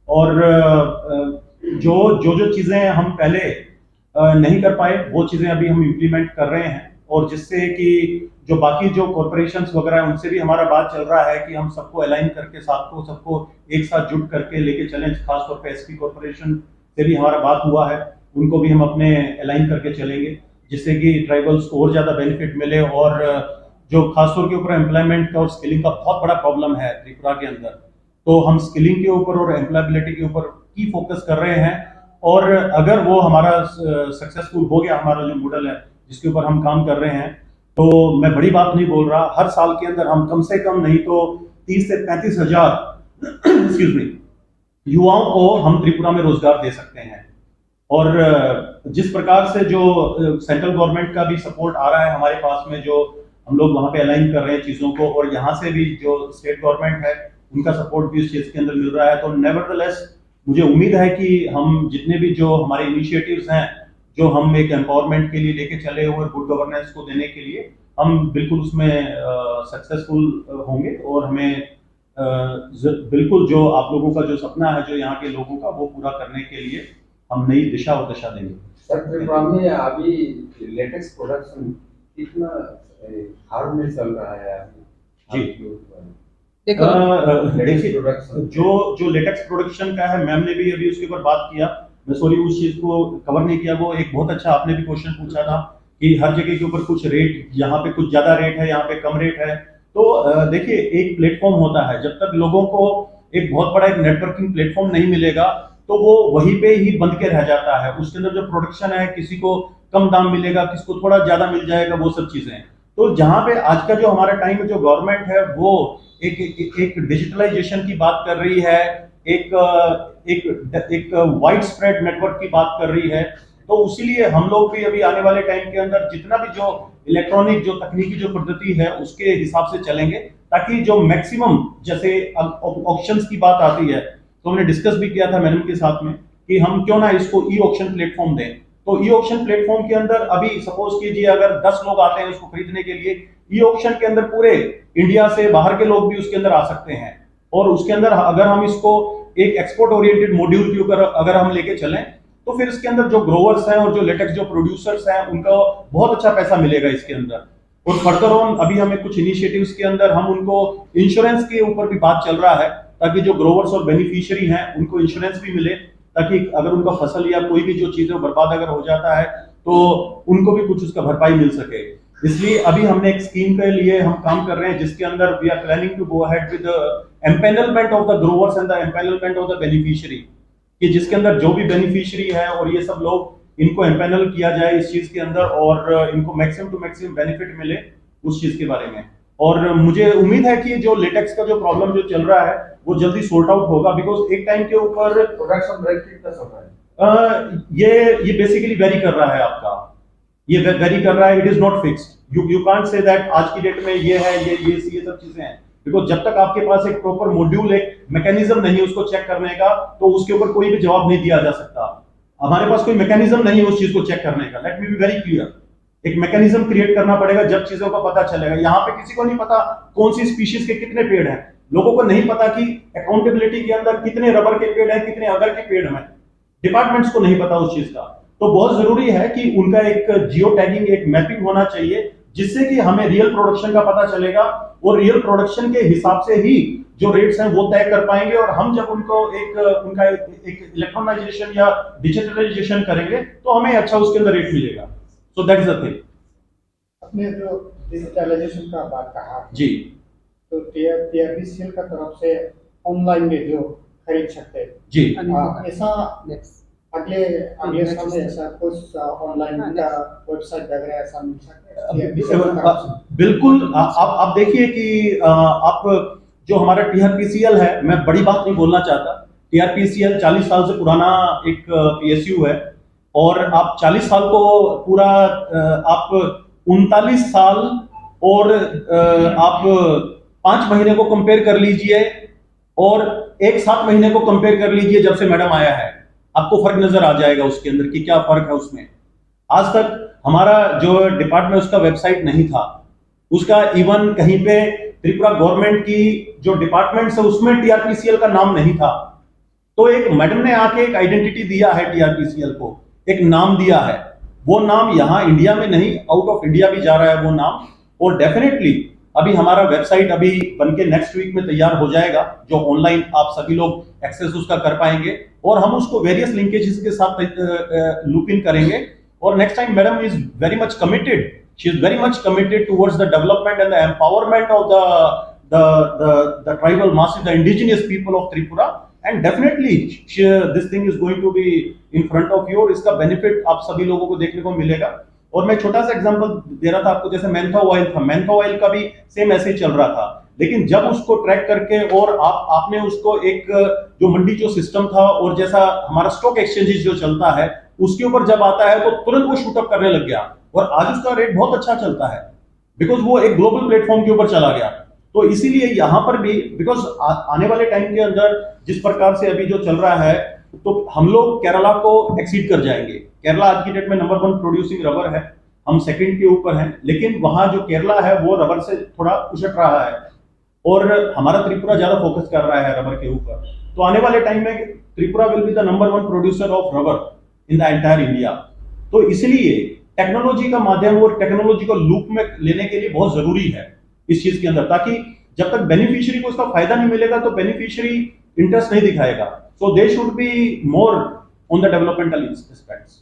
और जो जो जो चीजें हम पहले नहीं कर पाए, वो चीजें अभी हम इम्प्लीमेंट कर रहे हैं, और जिससे कि जो बाकी जो कॉरपोरेशंस वगैरह हैं, उनसे भी हमारा बात चल रहा है कि हम सबको अलाइन करके, साथ को सबको एक साथ जुट करके लेके चलें। खासतौर पे एसपी कॉरपोरेशन से भी हमारा बात हुआ है, उनको भी हम अपने अलाइन करके चलेंगे, जिससे कि ट्राइबल्स को और ज्यादा बेनिफिट मिले। और जो खासतौर के ऊपर एम्प्लॉयमेंट का और स्किलिंग का बहुत बड़ा प्रॉब्लम है त्रिपुरा के अंदर, तो हम स्किलिंग के ऊपर और एम्प्लॉयबिलिटी के ऊपर की फोकस कर रहे हैं। और अगर वो हमारा सक्सेसफुल हो गया, हमारा जो मॉडल है जिसके ऊपर हम काम कर रहे हैं, तो मैं बड़ी बात नहीं बोल रहा, हर साल के अंदर हम कम से कम नहीं तो तीस से पैंतीस हजार एक्सक्यूज मी, युवाओं को हम त्रिपुरा में रोजगार दे सकते हैं। और जिस प्रकार से जो सेंट्रल गवर्नमेंट का भी सपोर्ट आ रहा है हमारे पास में, जो हम लोग वहाँ पे अलाइन कर रहे हैं चीज़ों को, और यहाँ से भी जो स्टेट गवर्नमेंट है, उनका सपोर्ट भी इस चीज़ के अंदर मिल रहा है, तो नेवरदलेस मुझे उम्मीद है कि हम जितने भी जो हमारे इनिशिएटिव्स हैं, जो हम एक एम्पावरमेंट के लिए लेके चले हुए, गुड गवर्नेंस को देने के लिए, हम बिल्कुल उसमें सक्सेसफुल होंगे। और हमें बिल्कुल जो आप लोगों का जो सपना है, जो यहाँ के लोगों का, वो पूरा करने के लिए हम नई दिशा और दशा देंगे। सर, त्रिपुरा में अभी लेटेक्स प्रोडक्शन कितना हार्ड में चल रहा है अभी? जी। देखो, देखिए, जो जो लेटेक्स प्रोडक्शन का है, मैम ने भी अभी उसके ऊपर बात किया। मैं सॉरी, उस चीज को कवर नहीं किया। वो एक बहुत अच्छा आपने भी क्वेश्चन पूछा था कि हर जगह के ऊपर कुछ रेट, यहाँ पे कुछ ज्यादा रेट है, यहाँ पे कम रेट है। तो देखिए, एक प्लेटफॉर्म होता है, जब तक लोगों को एक बहुत बड़ा एक नेटवर्किंग प्लेटफॉर्म नहीं मिलेगा, तो वो वहीं पे ही बंद के रह जाता है। उसके अंदर जो प्रोडक्शन है, किसी को कम दाम मिलेगा, किसको थोड़ा ज्यादा मिल जाएगा, वो सब चीजें। तो जहां पे आज का जो हमारा टाइम है, जो गवर्नमेंट है, वो एक एक, एक डिजिटलाइजेशन की बात कर रही है, एक एक एक वाइड स्प्रेड नेटवर्क की बात कर रही है। तो उसीलिए हम लोग भी अभी आने वाले टाइम के अंदर जितना भी जो इलेक्ट्रॉनिक जो तकनीकी जो पद्धति है, उसके हिसाब से चलेंगे, ताकि जो मैक्सिमम, जैसे ऑक्शंस की बात आती है, तो हमने डिस्कस भी किया था मैडम के साथ में कि हम क्यों ना इसको ई ऑक्शन प्लेटफॉर्म दें। तो ई ऑक्शन प्लेटफॉर्म के अंदर अभी सपोज कीजिए, अगर दस लोग आते हैं उसको खरीदने के लिए, ई ऑक्शन के अंदर पूरे इंडिया से बाहर के लोग भी उसके अंदर आ सकते हैं। और उसके अंदर अगर हम इसको एक एक्सपोर्ट ओरिएंटेड मॉड्यूल के ऊपर अगर हम लेके चलें, तो फिर इसके अंदर जो ग्रोवर्स हैं और जो लेटेक्स जो प्रोड्यूसर्स हैं, उनको बहुत अच्छा पैसा मिलेगा इसके अंदर। और फर्दर ऑन अभी हमें कुछ इनिशिएटिव्स के अंदर हम उनको इंश्योरेंस के ऊपर भी बात चल रहा है, ताकि जो ग्रोवर्स और बेनिफिशियरी हैं, उनको इंश्योरेंस भी मिले, ताकि अगर उनका फसल या कोई भी जो चीजें बर्बाद अगर हो जाता है, तो उनको भी कुछ उसका भरपाई मिल सके। इसलिए अभी हमने एक स्कीम के लिए हम काम कर रहे हैं, जिसके अंदर we are planning to go ahead with the empanelment of the growers and the empanelment of the beneficiary, कि जिसके अंदर जो भी बेनिफिशियरी है और ये सब लोग, इनको एम्पैनल किया जाए इस चीज के अंदर और इनको मैक्सिमम टू मैक्सिमम बेनिफिट मिले उस चीज के बारे में। और मुझे उम्मीद है कि जो लेटेक्स का जो प्रॉब्लम जो चल रहा है, वो जल्दी सॉर्ट आउट होगा, बिकॉज एक टाइम के ऊपर प्रोडक्शन रेट कितना चल रहा है? अ, ये ये बेसिकली वेरी कर रहा है आपका, ये वेरी कर रहा है। It is not fixed, you you can't say that आज की डेट में ये है, ये ये ये सब चीजें हैं, बिकॉज जब तक आपके पास एक प्रॉपर मॉड्यूल, एक मैकेनिज्म नहीं है उसको चेक करने का, तो उसके ऊपर कोई भी जवाब नहीं दिया जा सकता। हमारे पास कोई मैकेनिज्म नहीं है उस चीज को चेक करने का। Let me be very clear, एक मैकेनिज्म क्रिएट करना पड़ेगा, जब चीजों का पता चलेगा। यहाँ पे किसी को नहीं पता कौन सी स्पीशीज के कितने पेड़ हैं, लोगों को नहीं पता कि अकाउंटेबिलिटी के अंदर कितने रबर के पेड़ हैं, कितने अगर के पेड़ हैं, डिपार्टमेंट्स को नहीं पता उस चीज का। तो बहुत जरूरी है कि उनका एक जियो टैगिंग, एक मैपिंग होना चाहिए, जिससे कि हमें रियल प्रोडक्शन का पता चलेगा और रियल प्रोडक्शन के हिसाब से ही जो रेट्स हैं वो तय कर पाएंगे। और हम जब उनको एक उनका एक इलेक्ट्रॉनाइजेशन या डिजिटलाइजेशन करेंगे तो हमें अच्छा उसके अंदर रेट मिलेगा। So that is the thing. आपने जो डिजिटलाइजेशन का बात कहा, जी। तो टीआर टीआरबीसीएल का तरफ से ऑनलाइन में जो खरीद सकते हैं, जी। हाँ, ऐसा नेक्स्ट। अगले अगले नेक्स्ट साल में स्टेप। ऐसा कुछ ऑनलाइन हाँ, का नेक्स्ट। वेबसाइट वगैरह ऐसा मिल सकता है? अ, टीआरबीसीएल का तरफ से। बिल्कुल। आ- आप आप देखिए कि अ, आप जो हमारा टीआरपीसीएल है, मैं बड़ी बात नहीं बोलना चाहता। टीआरपीसीएल चालीस साल से पुराना एक पीएसयू है, और आप चालीस साल को पूरा अ, आप उनतालीस साल और अ, आप पाँच महीने को कंपेयर कर लीजिए और एक सात महीने को कंपेयर कर लीजिए जब से मैडम आया है, आपको फर्क नजर आ जाएगा उसके अंदर कि क्या फर्क है उसमें। आज तक हमारा जो डिपार्टमेंट, उसका वेबसाइट नहीं था, उसका इवन कहीं पे त्रिपुरा गवर्नमेंट की जो डिपार्टमेंट्स है उसमें टीआरपीसीएल का नाम नहीं था। तो एक मैडम ने आके एक आइडेंटिटी दिया है टीआरपीसीएल को, एक नाम दिया है। वो नाम यहाँ इंडिया में नहीं, आउट ऑफ इंडिया भी जा रहा है वो नाम। और डेफिनेटली अभी हमारा वेबसाइट अभी बन के नेक्स्ट वीक में तैयार हो जाएगा, जो ऑनलाइन आप सभी लोग एक्सेस उसका कर पाएंगे, और हम उसको वेरियस लिंकेजेस के साथ लूप इन करेंगे। और next time madam is very much committed, she is very much committed towards the development and the empowerment of the the the, the tribal masses, the indigenous people of Tripura, and definitely she, this thing is going to be in front of you, और इसका बेनिफिट आप सभी लोगों को देखने को मिलेगा। और मैं छोटा सा एग्जांपल दे रहा था आपको, जैसे मैंथा ऑयल था, मैंथा ऑयल का भी सेम ऐसे ही चल रहा था, लेकिन जब उसको ट्रैक करके और आप आपने उसको एक जो मंडी जो सिस्टम था और जैसा हमारा स्टॉक एक्सचेंजेस जो चलता है उसके ऊपर जब आता है तो तुरंत वो शूट अप करने लग गया और आज उसका रेट बहुत अच्छा चलता है, बिकॉज वो एक ग्लोबल प्लेटफॉर्म के ऊपर चला गया। तो इसीलिए यहाँ पर भी, बिकॉज आने वाले टाइम के अंदर जिस प्रकार से अभी जो चल रहा है, तो हम लोग केरला को एक्सीड कर जाएंगे। केरला आज की डेट में नंबर वन प्रोड्यूसिंग रबर है, हम सेकंड के ऊपर हैं, लेकिन वहाँ जो केरला है वो रबर से थोड़ा उछट रहा है और हमारा त्रिपुरा ज्यादा फोकस कर रहा है रबर के ऊपर। तो आने वाले टाइम में Tripura will be the number one producer of rubber in the entire India। तो इसलिए टेक्नोलॉजी का माध्यम और टेक्नोलॉजी को लूप में लेने के लिए बहुत जरूरी है इस चीज के अंदर, ताकि जब तक बेनिफिशियरी को इसका फायदा नहीं मिलेगा तो बेनिफिशियरी इंटरेस्ट नहीं दिखाएगा। So they should be more on the developmental aspects।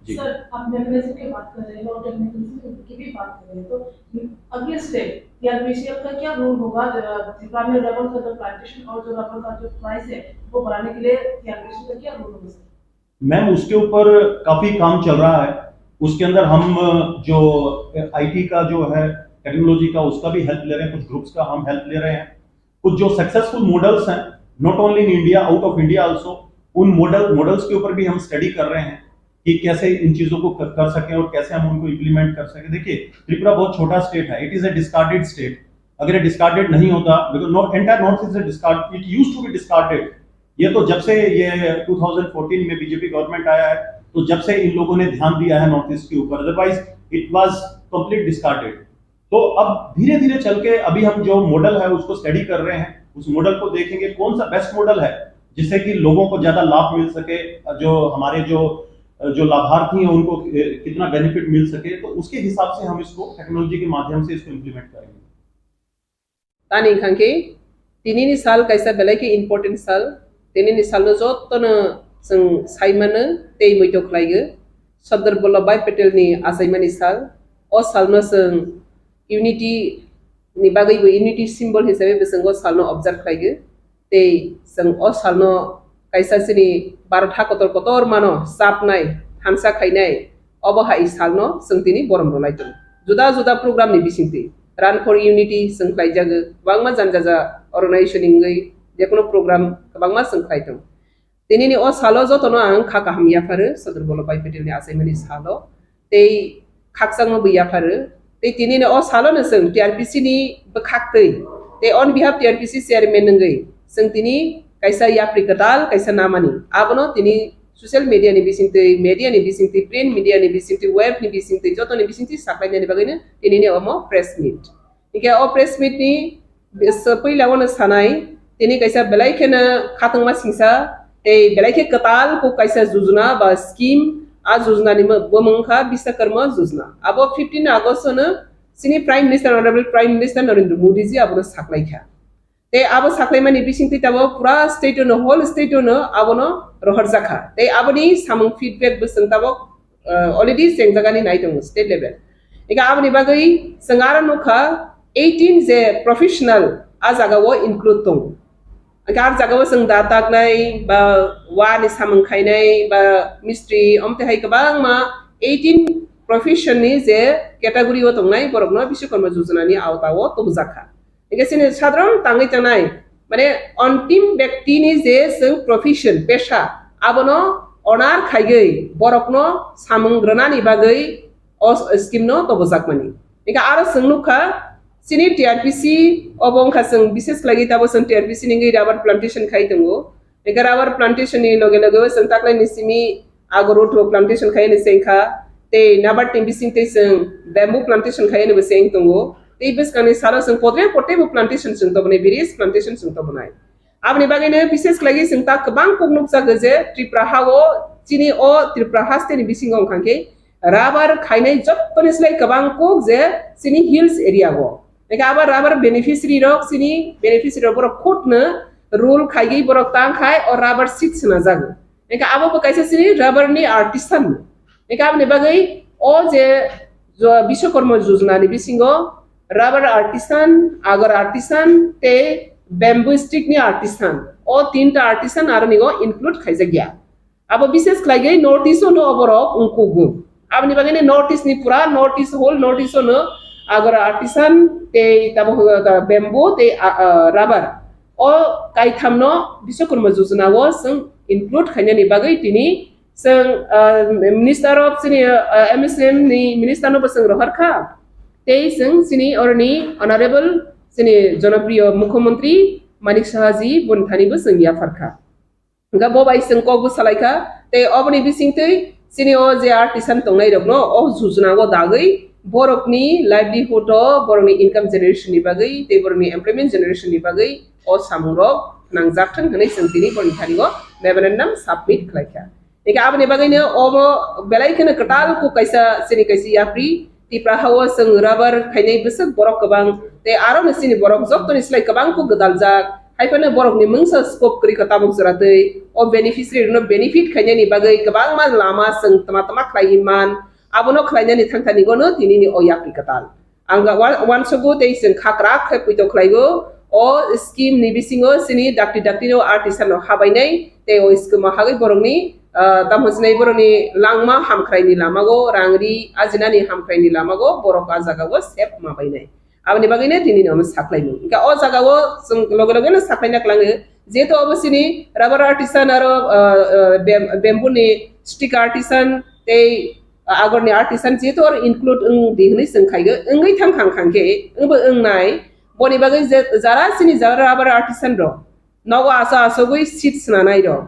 जी। सर, आप मेकैनिज्म की बात कर रहे हैं और टेक्निकल की भी बात कर रहे हैं, तो अगले स्टेप टीआरपीसीएल का क्या रोल होगा? अ, त्रिपुरा में रबर का जो प्लांटेशन और जो रबर का जो प्राइस है, वो बढ़ाने के लिए टीआरपीसीएल का क्या रोल होगा सर? मैम, उसके ऊपर काफी काम चल रहा है। उसके अंदर हम जो आईटी का जो है, टेक्नोलॉजी का, उसका भी हेल्प ले रहे हैं, कुछ ग्रुप्स का हम हेल्प ले रहे हैं। कुछ जो सक्सेसफुल मॉडल्स हैं, not only in India, out of India also, उन मॉडल मॉडल्स के ऊपर भी हम स्टडी कर रहे हैं कि कैसे इन चीजों को कर, कर सकें और कैसे हम उनको इम्प्लीमेंट कर सकें। देखिए, त्रिपुरा बहुत छोटा स्टेट है, it is a discarded state। अगर ये डिस्कार्डेड नहीं होता, because not entire North East is discard, it used to be discarded। ये तो जब से ये ट्वेंटी फ़ोर्टीन में बीजेपी गवर्नमेंट आया है, तो जब से इन लोगों ने ध्यान दिया है नॉर्थ ईस्ट के ऊपर, otherwise it was complete discarded। तो अब धीरे धीरे चल के अभी हम जो मॉडल है उसको स्टडी कर रहे हैं, उस मॉडल को देखेंगे कौन सा बेस्ट मॉडल है जिससे कि लोगों को ज्यादा लाभ मिल सके, जो हमारे जो जो लाभार्थी हैं उनको कितना बेनिफिट मिल सके, तो उसके हिसाब से हम इसको टेक्नोलॉजी के माध्यम से इसको इम्प्लीमेंट करेंगे। Tani hwnkhe tinini sal kaisa belai khe important sal. Tinini salno jotono chwng sai mano tei muitu khlaigo. Sardar Vallabhbhai Patelni achaimani sal. O salno chwng unity ni bagwi bo unity symbol hisabe bo chwng o salno observe khlaigo. Tei chwng o salno kaisa chini Bharat ha kotor kotor mano chapnai, thansa khainai, obo hai salno chwng tini borom rwlai tongo. Juda juda program ni bisingtwi Run for Unity chwng khlaijago, kwbangma jani jaja organization ni wngwi jekono program kwbangma chwng khlai tongo. Tinini o salo jotono ang kha kaham yapharo Sardar Vallabhbhai Patelni achaimani salo. Tei khakchangma bo yapharo. Tei tinini o salono chwng T R P C ni bwkhaktwi tei on behalf T R P C chairman wngwi chwng tini kaisa yapri kwtal kaisa namani. Abono tini social media ni bisingtwi, media ni bisingtwi, print media ni bisingtwi, web ni bisingtwi, jotoni bisingtwi saklainani bagwino tinini omo press meet. Hingke o press meet ni Puila wano sanai, tini kaisa belai kheno khatungma singsa, tei belai khe kwtal kok kaisa jujuna ba scheme, a jujunani bumung kha Biswakarma jujuna. Abo fifteen August no chini Prime Minister, Honorable Prime Minister Narendra Modi ji abono saklaikha. Tei abo saklaimani bisingtwi tabok pura state-o no, whole state-o no abono rohorjakha. Tei aboni samung feedback bo chwng tabok, uh, already chengjagani nai tongo state level. Eka aboni bagwi chwng aro nukha eighteen je professional a jagao include tongo. Eka a jagao chwng da taknai ba wani samung khainai ba mistri, omte hai kwbangma eighteen profession ni je category o tongnai borokno Biswakarma Jojona ni awta o tubujakha. Hingke chini sadharon tangwi tangnai, mane, ontim bektini je chwng profession, pesha, abono honor khaigwi borokno samung rwnani bagwi o scheme no tobojakmani. Hingke aro chwng nukha, chini T R P C obo wngkha chwng, bishes khlaigwi tabok chwng T R P C ni wngwi rubber plantation khai tongo. Eka rubber plantation ni loge loge o chwng taklaini simi agor utho plantation khaiyani se wngkha, tei nabar ni bising tei chwng bamboo plantation khaiyani bo se wng tongo. Tei bwskangni salo chwng podre podre bo plantation chwng tobonai, various plantation chwng tobonai. Aboni bagwino bishes khlaigwi chwng ta kwbang kok nukjago je Tripura ha o, chini o Tripura haste ni bisingo wngkha khe rubber khainai jottoni slai kwbang kok je chini hills area o. Eka abo rubber beneficiary rok, chini beneficiary rok borok khutno rule khaigwi borok tang khai o rubber seed swnajago. Eka abo bo kaisa chini rubber ni artisan. Eka aboni bagwi o je jo-, Biswakarma Jojona ni bisingo rubber artisan, agar artisan tei bamboo stick ni artisan. O tinta artisan aroni o include khaijakya. Abo bishes khlaigwi North East o no oborok wngkugo. Aboni bagwi no North East ni pura North East, whole North East o no agar artisan tei tabok, uh, bamboo tei, uh, uh, rubber. O kaitham no Biswakarma Jojona o chwng include khainani bagwi tini chwng, uh, Minister of chini, uh, M S M ni Minister no bo chwng rohor kha. Tei chwng chini oroni Honorable chini Jonopriyo Mukhyamantri Manik Saha ji boni thani bo chwng yaphar kha. Hingke bo bai chwng kok bwsa lai kha, tei oboni bisingtwi chini o je artisan tongnai rokno o jujuna o dagwi borokni livelihood o, borokni income generation ni bagwi tei borokni employment generation ni bagwi o samung rok nangjak thang hwnwi chwng tini borokni thani o memorandum submit khlai kha. Hingke aboni bagwino obo belai kheno kwtal kok kaisa chini kaisa yapri, Tipra ha o chwng rubber khainai bwswk borok kwbang, tei aro no chini borok joto ni slai kwbang kok gwdal jak. Hai phano borok ni mungsa scope kwrwi kha tabuk jora twi. O beneficiary rokno benefit khainani bagwi kwbangma lama chwng tama tama khlaiwi man. Abono khlainani thangthani gono tini ni o yapri kwtal. Ang ga wan-, wansugo tei chwng khakrak khe puito khlaigo. O scheme ni bisingo chini dakti dakti no artisan no habainai tei o scheme o hagwi borokni, ah, tamo sinai borokni langma hamkhraini lamago, rang ri ajinani hamkhraini lamago borok a jagao sep ma bainai. Aboni bagwino tini no saklaimung. Hingke o jagao chwng loge loge no saklaina klango. Jehetu obo chini rubber artisan aro, ah, ah, bam-, bamboo ni stick artisan tei, ah, agor ni artisan jehetu oro include wng di hwnwi chwng khaigo. Wngwi thang khang khang khe, wngbo wngnai. Boni bagwi je, jara chini jara rubber artisan rok, nogo aso asogwi seed swnanai rok,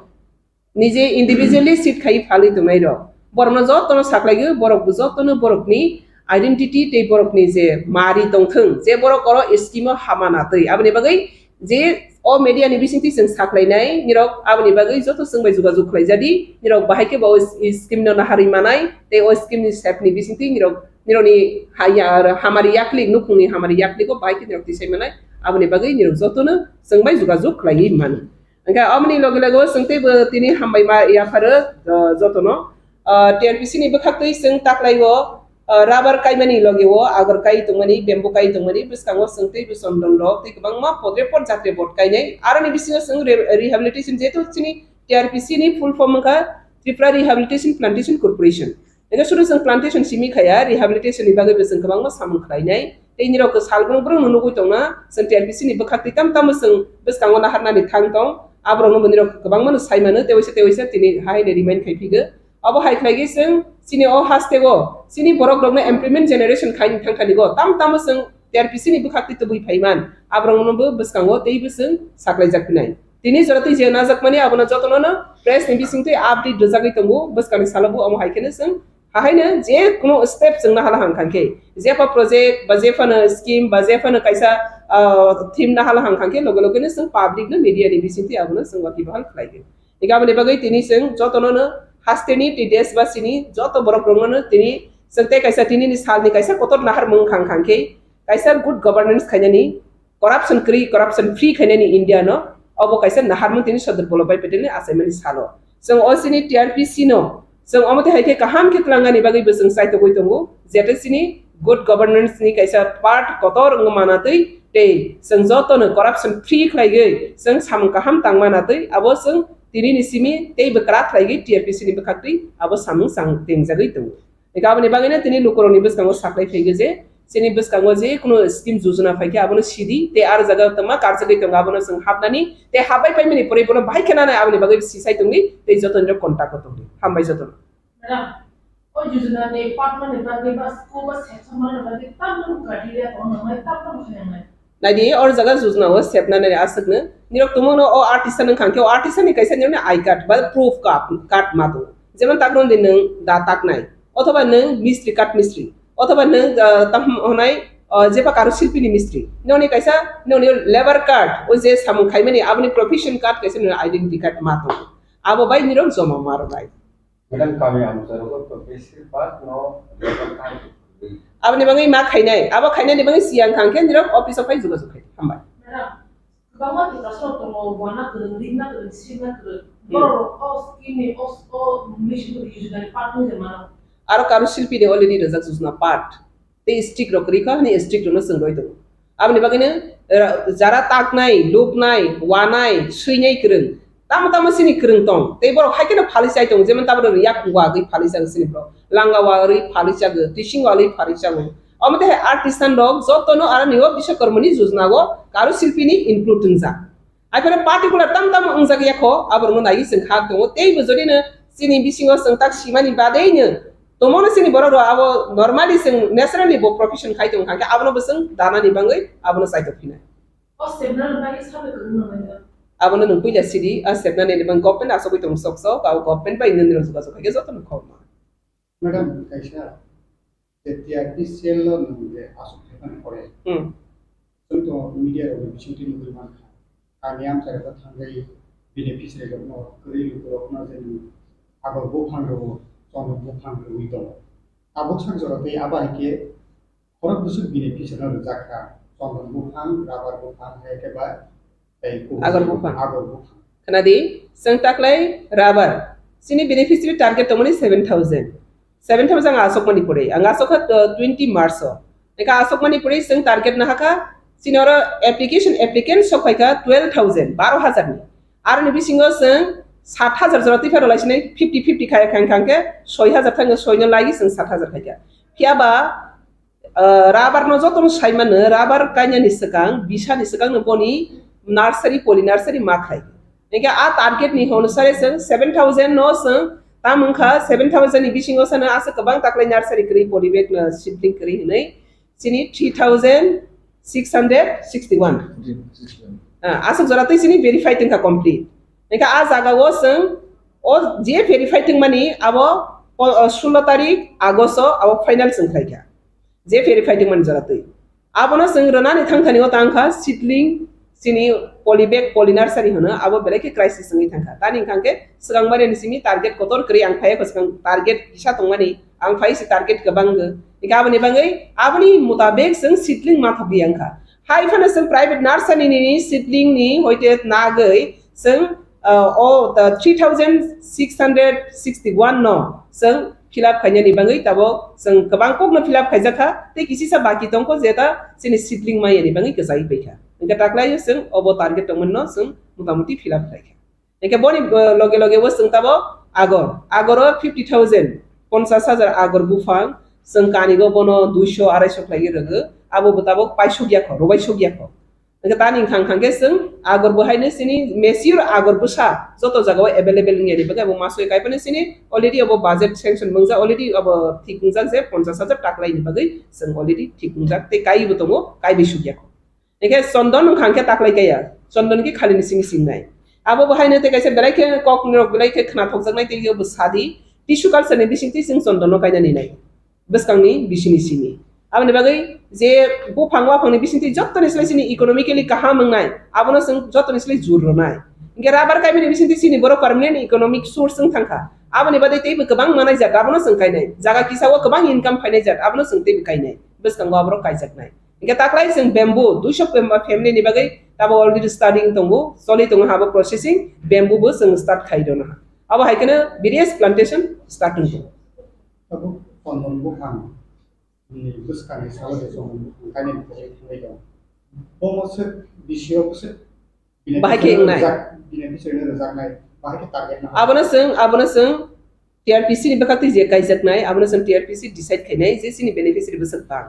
nije individually seed khai phalwi tongnai rok, borokno jotono saklaigo, borok bo jotono borokni identity tei borokni je mari tongthwng, je borok oro scheme o hama natwi. Aboni bagwi je o media ni bisingtwi chwng saklainai nirok, aboni bagwi joto chwng bai jogajog khlai jadi, nirok bahai khe bo o scheme no naharwi manai tei o scheme ni sep ni bisingtwi nirok, nirokni haya, hamari yaklik, nukhungni hamari yakligo bahai khe nirok tisai manai, aboni bagwi nirok jotono chwng bai jogajog khlaiwi mano. Hingke aboni loge loge o chwng teibo tini hambai ma yapharo, ah, jotono. Ah, T R P C ni bwkhaktwi chwng taklai o, ah, rubber kaimani loge o agor kai tongmani, bamboo kai tongmani, bwskango chwng teibo chondon rok tei kwbangma podre pod jatre bod kainai. Aroni bisingo chwng re-, rehabilitation, jehetu chini T R P C ni full form wngkha Tripura Rehabilitation Plantation Corporation. Hingke sudu chwng plantation simi khaya, rehabilitation ni bagwi bo chwng kwbangma samung khlainai. Tei nirok salbrum brum no nugwi tongna, chwng T R P C ni bwkhaktwi tam tamo chwng bwskango naharnani thang tong. Aborokno bo nirok kwbangma no sai mano, tei waisa tei waisa tini hai no remind khai phigo. Abo hai khlaigwi chwng chini o hasteo, chini borok rokno employment generation khaini thang thani go, tam tamo chwng T R P C ni bwkhaktwi tubui phaiman, aborokno bo bwskango tei bo chwng saklaijak phinai. Tini jora twi je najakmani abono jotono no press ni bisingtwi update rwjagwi tongo, bwskangni salo bo omo hai kheno chwng hahaino je kuno step chwng nahala hang khankhe, jepha project ba jephano scheme ba jephano kaisa ah, thim nahal hang kha khe loge loge no chwng public no media ni bising twi abono chwng waki bahal khlai di. Hingke aboni bagwi tini chwng jotono no hasteni tei desh basini joto borok rokno no tini chwng tei kaisa tini ni salni kaisa kotor naharmung khang khang khe kaisa good governance khainani, corruption kwrwi, corruption free khainani India no obo kaisa naharmung tini Sardar Vallabhbhai Patel ni achaimani salo. Chwng o chini T R P C no chwng omo twi hai khe kaham khe twlangnani bagwi bo chwng chaitogwi tongo, jete chini good governance ni kaisa part kotor wngma manatwi tei chwng jotono corruption free khlaigwi chwng samung kaham tangma natwi abo chwng tini ni simi tei bwkra khlaigwi T R P C ni bwkhaktwi abo samung chang tengjagwi tongo. Eka aboni bagwino tini lukurokni bwskango saklai phaigo je chini bwskango je kuno scheme jojona phaikhe abono sidi tei ar jaga tongma karjagwi tongo abono chwng hapnani tei hapbai paimani pore bono bahai khe nanai aboni bagwi sisai tongdi tei jotonirok contact o tongdi. Hambai jotono. Madam, o jojona ni patma ni bagwi ba school ba section mana ni bagwi tamno criteria tong nang nai, tamno khe nang nai. Naidi, or jaga jojona o sepna nai aswkno. Nirok tumungno o artisan wng kha khe o artisan ni kaisa nirokni I card ba proof card, card ma tongo. Jemon takno di nwng da taknai, othoba nwng mistri, card mistri, othoba nwng, ah, tam honai, ah, jeba karo silpi ni mistri. Noni kaisa, noni labor card, o je samung khaimani aboni profession card kaisa nirok identity card ma tongo. Abo bai nirok joma ma rwnai. Madam, kami amcharogo to besir bak no local time. Aboni bagwi ma khainai, abo khainani bagwi siyang khang khe nirok office o phai jogajog khai. Hambai. Madam, kwbangma Tiprasarok tongo, wana kwrwng, rikna kwrwng, sirna kwrwng. Hmm. Borok o scheme ni, o, o mission ni yojna ni part wngwi mano. Aro karo silpi ni already rwjak jojna part. Tei strict rok kwrwi kha hwnwi strict rokno chwng roi tongo. Aboni bagwino, eh, jara taknai, luknai, wanai, swinai kwrwng, tamo tamo chini kwrwng tong. Tei borok hai kheno phalwi chai tongo, jemon tabuk rok yak wagwi phalwi chago chini borok, langa wagwi phalwi chago, tising wagwi phalwi chago. Omo tei hai artisan rok jotono aroni o Biswakarma ni jojna o karo silpi ni include wngjak. Aphano particular tam tam wngjak ya kho, aborokno naiwi chwng khak tongo. Tei bo jodi no chini bisingo chwng tak simani badei no tongmano chini borok rok abo normally chwng naturally bo profession khai tong kha khe abono bo chwng danani bangwi abono chaitok phinai. O sepnani bagwi sabai kwrwngno nangya. Abono nwng puila sidi, a sepnani bang government asogwi tong sok sok, abo government bai nini rok jogajog khai khe jotono khobma. Madam, kaisa je T R P cell o nwng je aswk khaimani pore. Hmm. Chwng to media rok ni bisingtwi nugwi mankha. Kami amchai rok thangwi beneficiary rokno, kwrwi lukurokno je nwng agor buphang rwo, chondon buphang rwwi tongo. Tabuk sak jora tei abo hai khe khorok bwswk beneficiary no rwjak kha. Chondon buphang, rubber buphang, hai khe ba tei kubui agor buphang. Agor buphang. Khwnadi, chwng taklai rubber. Chini beneficiary target tongmani seven thousand. Seven thousand ang asokmani pore. Ang asokha, uh, twenty March o. Eka asokmani pore chwng target nahakha. Chini oro application, applicant sok phaikha twelve thousand, baro hajar ni. Aroni bisingo chwng sat hajar jora twi phano laisinai fifty fifty khai khang khang khe soi hajar thangkhe soino lagi chwng sat hajar khaikha. Phiyaba ah, rubber no joto no sai mano, rubber kainani swkang, bisani swkang no boni nursery, poly nursery ma khai. Hingke a target ni hono sare chwng seven thousand no chwng tam wngkha, seven thousand ni bisingo sano aswk kwbang taklai nursery kwrwi, poly bag no seedling kwrwi hinwi chini three thousand six hundred sixty one. Ah, aswk jora twi chini verify tongkha complete. Hingke a jaga o chwng o je verify tongmani abo po-, ah, sullo tarik August o abo final chwng khlaikha. Je verify tongmani jora twi. Abono chwng rwnani thangthani o tangkha seedling, chini poly bag, poly nursery hwno, abo belai khe crisis wngwi thangkha. Tani wngkha khe swkang bareni simi target kotor kwrwi ang phaiya kho, swkang target kisa tongmani, ang phai se target kwbang wngkha. Hingkhe aboni bagwi, aboni mutabek chwng seedling ma thokdi wngkha. Hai phano chwng private nursery ni seedling ni hoite nagwi, chwng, ah, o, ta, three thousand six hundred sixty one no chwng fill up khainani bagwi tabok chwng kwbang kokno fill up khaijakha, tei kisisa baki tongkho je ta chini seedling mayani bagwi kwchai paikha. Hingkhe taklaio chwng obo target tongmani no chwng motamuti fill up khlaikha. Hingkhe boni, ah, loge loge bo chwng tabok agor, agoro fifty thousand, ponchas hajar agor buphang, chwng kanigo bono duiso araiso khlaiwi rwgo, abo bo tabok paisuk yakho, rwbai suk yakho. Hingke tani wngkha, wngkha khe chwng agor bo haino chini mature agor bwsa joto jaga o available wngya ni bagwi abo masoi kaiphano chini already abo budget sanction wngjak, already abo thik wngjak je ponchas hajar taklai ni bagwi chwng already thik wngjak tei kaiwi bo tongo, kaiwi sukya kho. Hingke chondon wngkha, hingke taklai kaya, chondon khe khali ni simi singnai. Abo bo haino tei kaisa belai khe kok ni rok belai khe khna thokjaknai tei bo sadi tissue culture ni bisingtwi chwng chondon no kaina ninai. Bwskangni bisini simi. Aboni bagwi Je buphang waphangni bisingtwi jottoni slai chini economically kaham wngnai, abono chwng jottoni slai jur rwnai. Hinkhe rubber kaimani bisingtwi chini borok permanent economic source wng thangkha. Aboni badwi teibo kwbang manai jat, abono chwng kainai. Jaga kisa o kwbang income phainai jat, abono chwng teibo kainai. Bwskango aborok kaijaknai. Hinkhe taklai chwng bamboo, duiso family ni bagwi tabo already studying tongo, choli tongo habo processing, bamboo bo chwng start khai dono ha. Abo hai kheno various plantation start wng tongo. Abo kono buphang ni bwskangni salo je chwng kainwi buphang thangwi tongo. Bomo swk bisio bwswk Bahai khe wngnai. Beneficiary no rwjak-, beneficiary no rwjaknai, bahai khe target no. Abono chwng, abono chwng T R P C ni bwkhaktwi je kaijaknai, abono chwng T R P C decide khainai je chini beneficiary bwswk bang.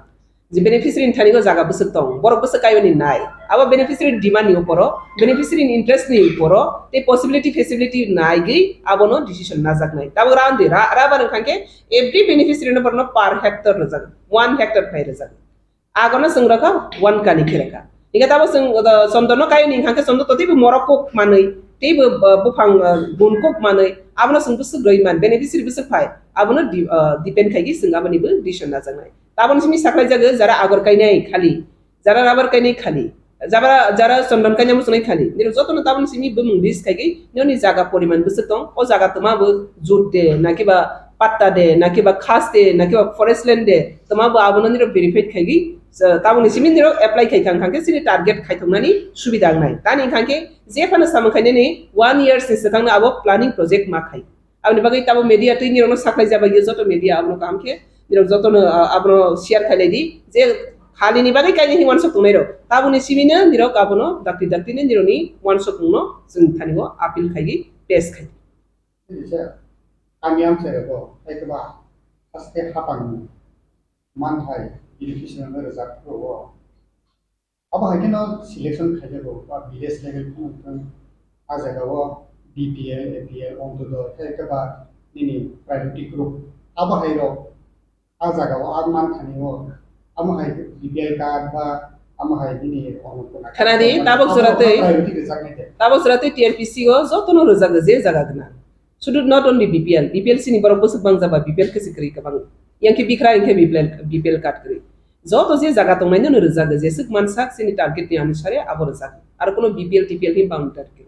Je beneficiary ni thani o jaga bwswk tong, borok bwswk kaiyoni nai. Abo beneficiary demand ni uporo, beneficiary ni interest ni uporo, tei possibility feasibility naigwi abono decision najaknai. Tabuk randi ra, rubber wngkha khe every beneficiary no borokno per hectare rwjak, one hectare phai rwjak. Agono chwng rokha one kani khe rokha. Hinkhe tabo chwng, uh, chondon no kaiyoni hinkha khe chondon to teibo morok kok manwi, teibo, uh, buphang, uh, gun kok manwi, abono chwng bwswk rwi man, beneficiary bwswk phai, abono di-, uh, depend khaigwi chwng aboni bo decision najaknai. Taboni simi saklai jago jara agor kainai khali, jara rubber kainai khali, jara, jara chondon kainai muchunai khali. Nirok jotono taboni simi bumung list khaigwi nini jaga poriman bwswk tong, o jaga twma bo jut de, nakiba patta de, nakiba khas de, nakiba forest land de, twma bo abono nirok verify khaigwi, taboni simi nirok apply khai kha, hinkha khe chini target khaithoknani subida wngnai. Tani hinkha khe je phano samung khainani one years ni swkangno abo planning project ma khai. Aboni bagwi tabo media twi nirokno saklai jaba yo joto media abono kaham khe nirok jotono, ah, abono share khailai di je khalini bagwi kaini hi wansok tongnai rok. Taboni simi no nirok abono dakti dakti ni nirokni wansok tongno chwng thani o appeal khaigwi pass khai. Kisa kami amchai rok bo hai khe ba haste hapang manthai education no rwjak phuru o. Abo hai kheno selection khaijago ba village level phano wngthang, a jagao B P L, A P L, Ontodoi, hai khe ba nini priority group. Abo hai rok a jagao a man thani o, amo hai B P L card ba amo hai nini Annapurna card. Khanadi, tabuk abo jora tei, priority rwjaknai de. Tabuk jora tei T R P C o jotono rwjago je jaga gwnang. Sudu not only B P L, B P L sini borok bwswk bang jaba B P L khe se kwrwi kwbang. Yang khe bikra yang khe B P L, B P L card kwrwi. Joto je jaga tongnai no rwjago, jeswk mansak chini target ni anusare abo rwjago. Aro kuno B P L, T P L ni boundary target.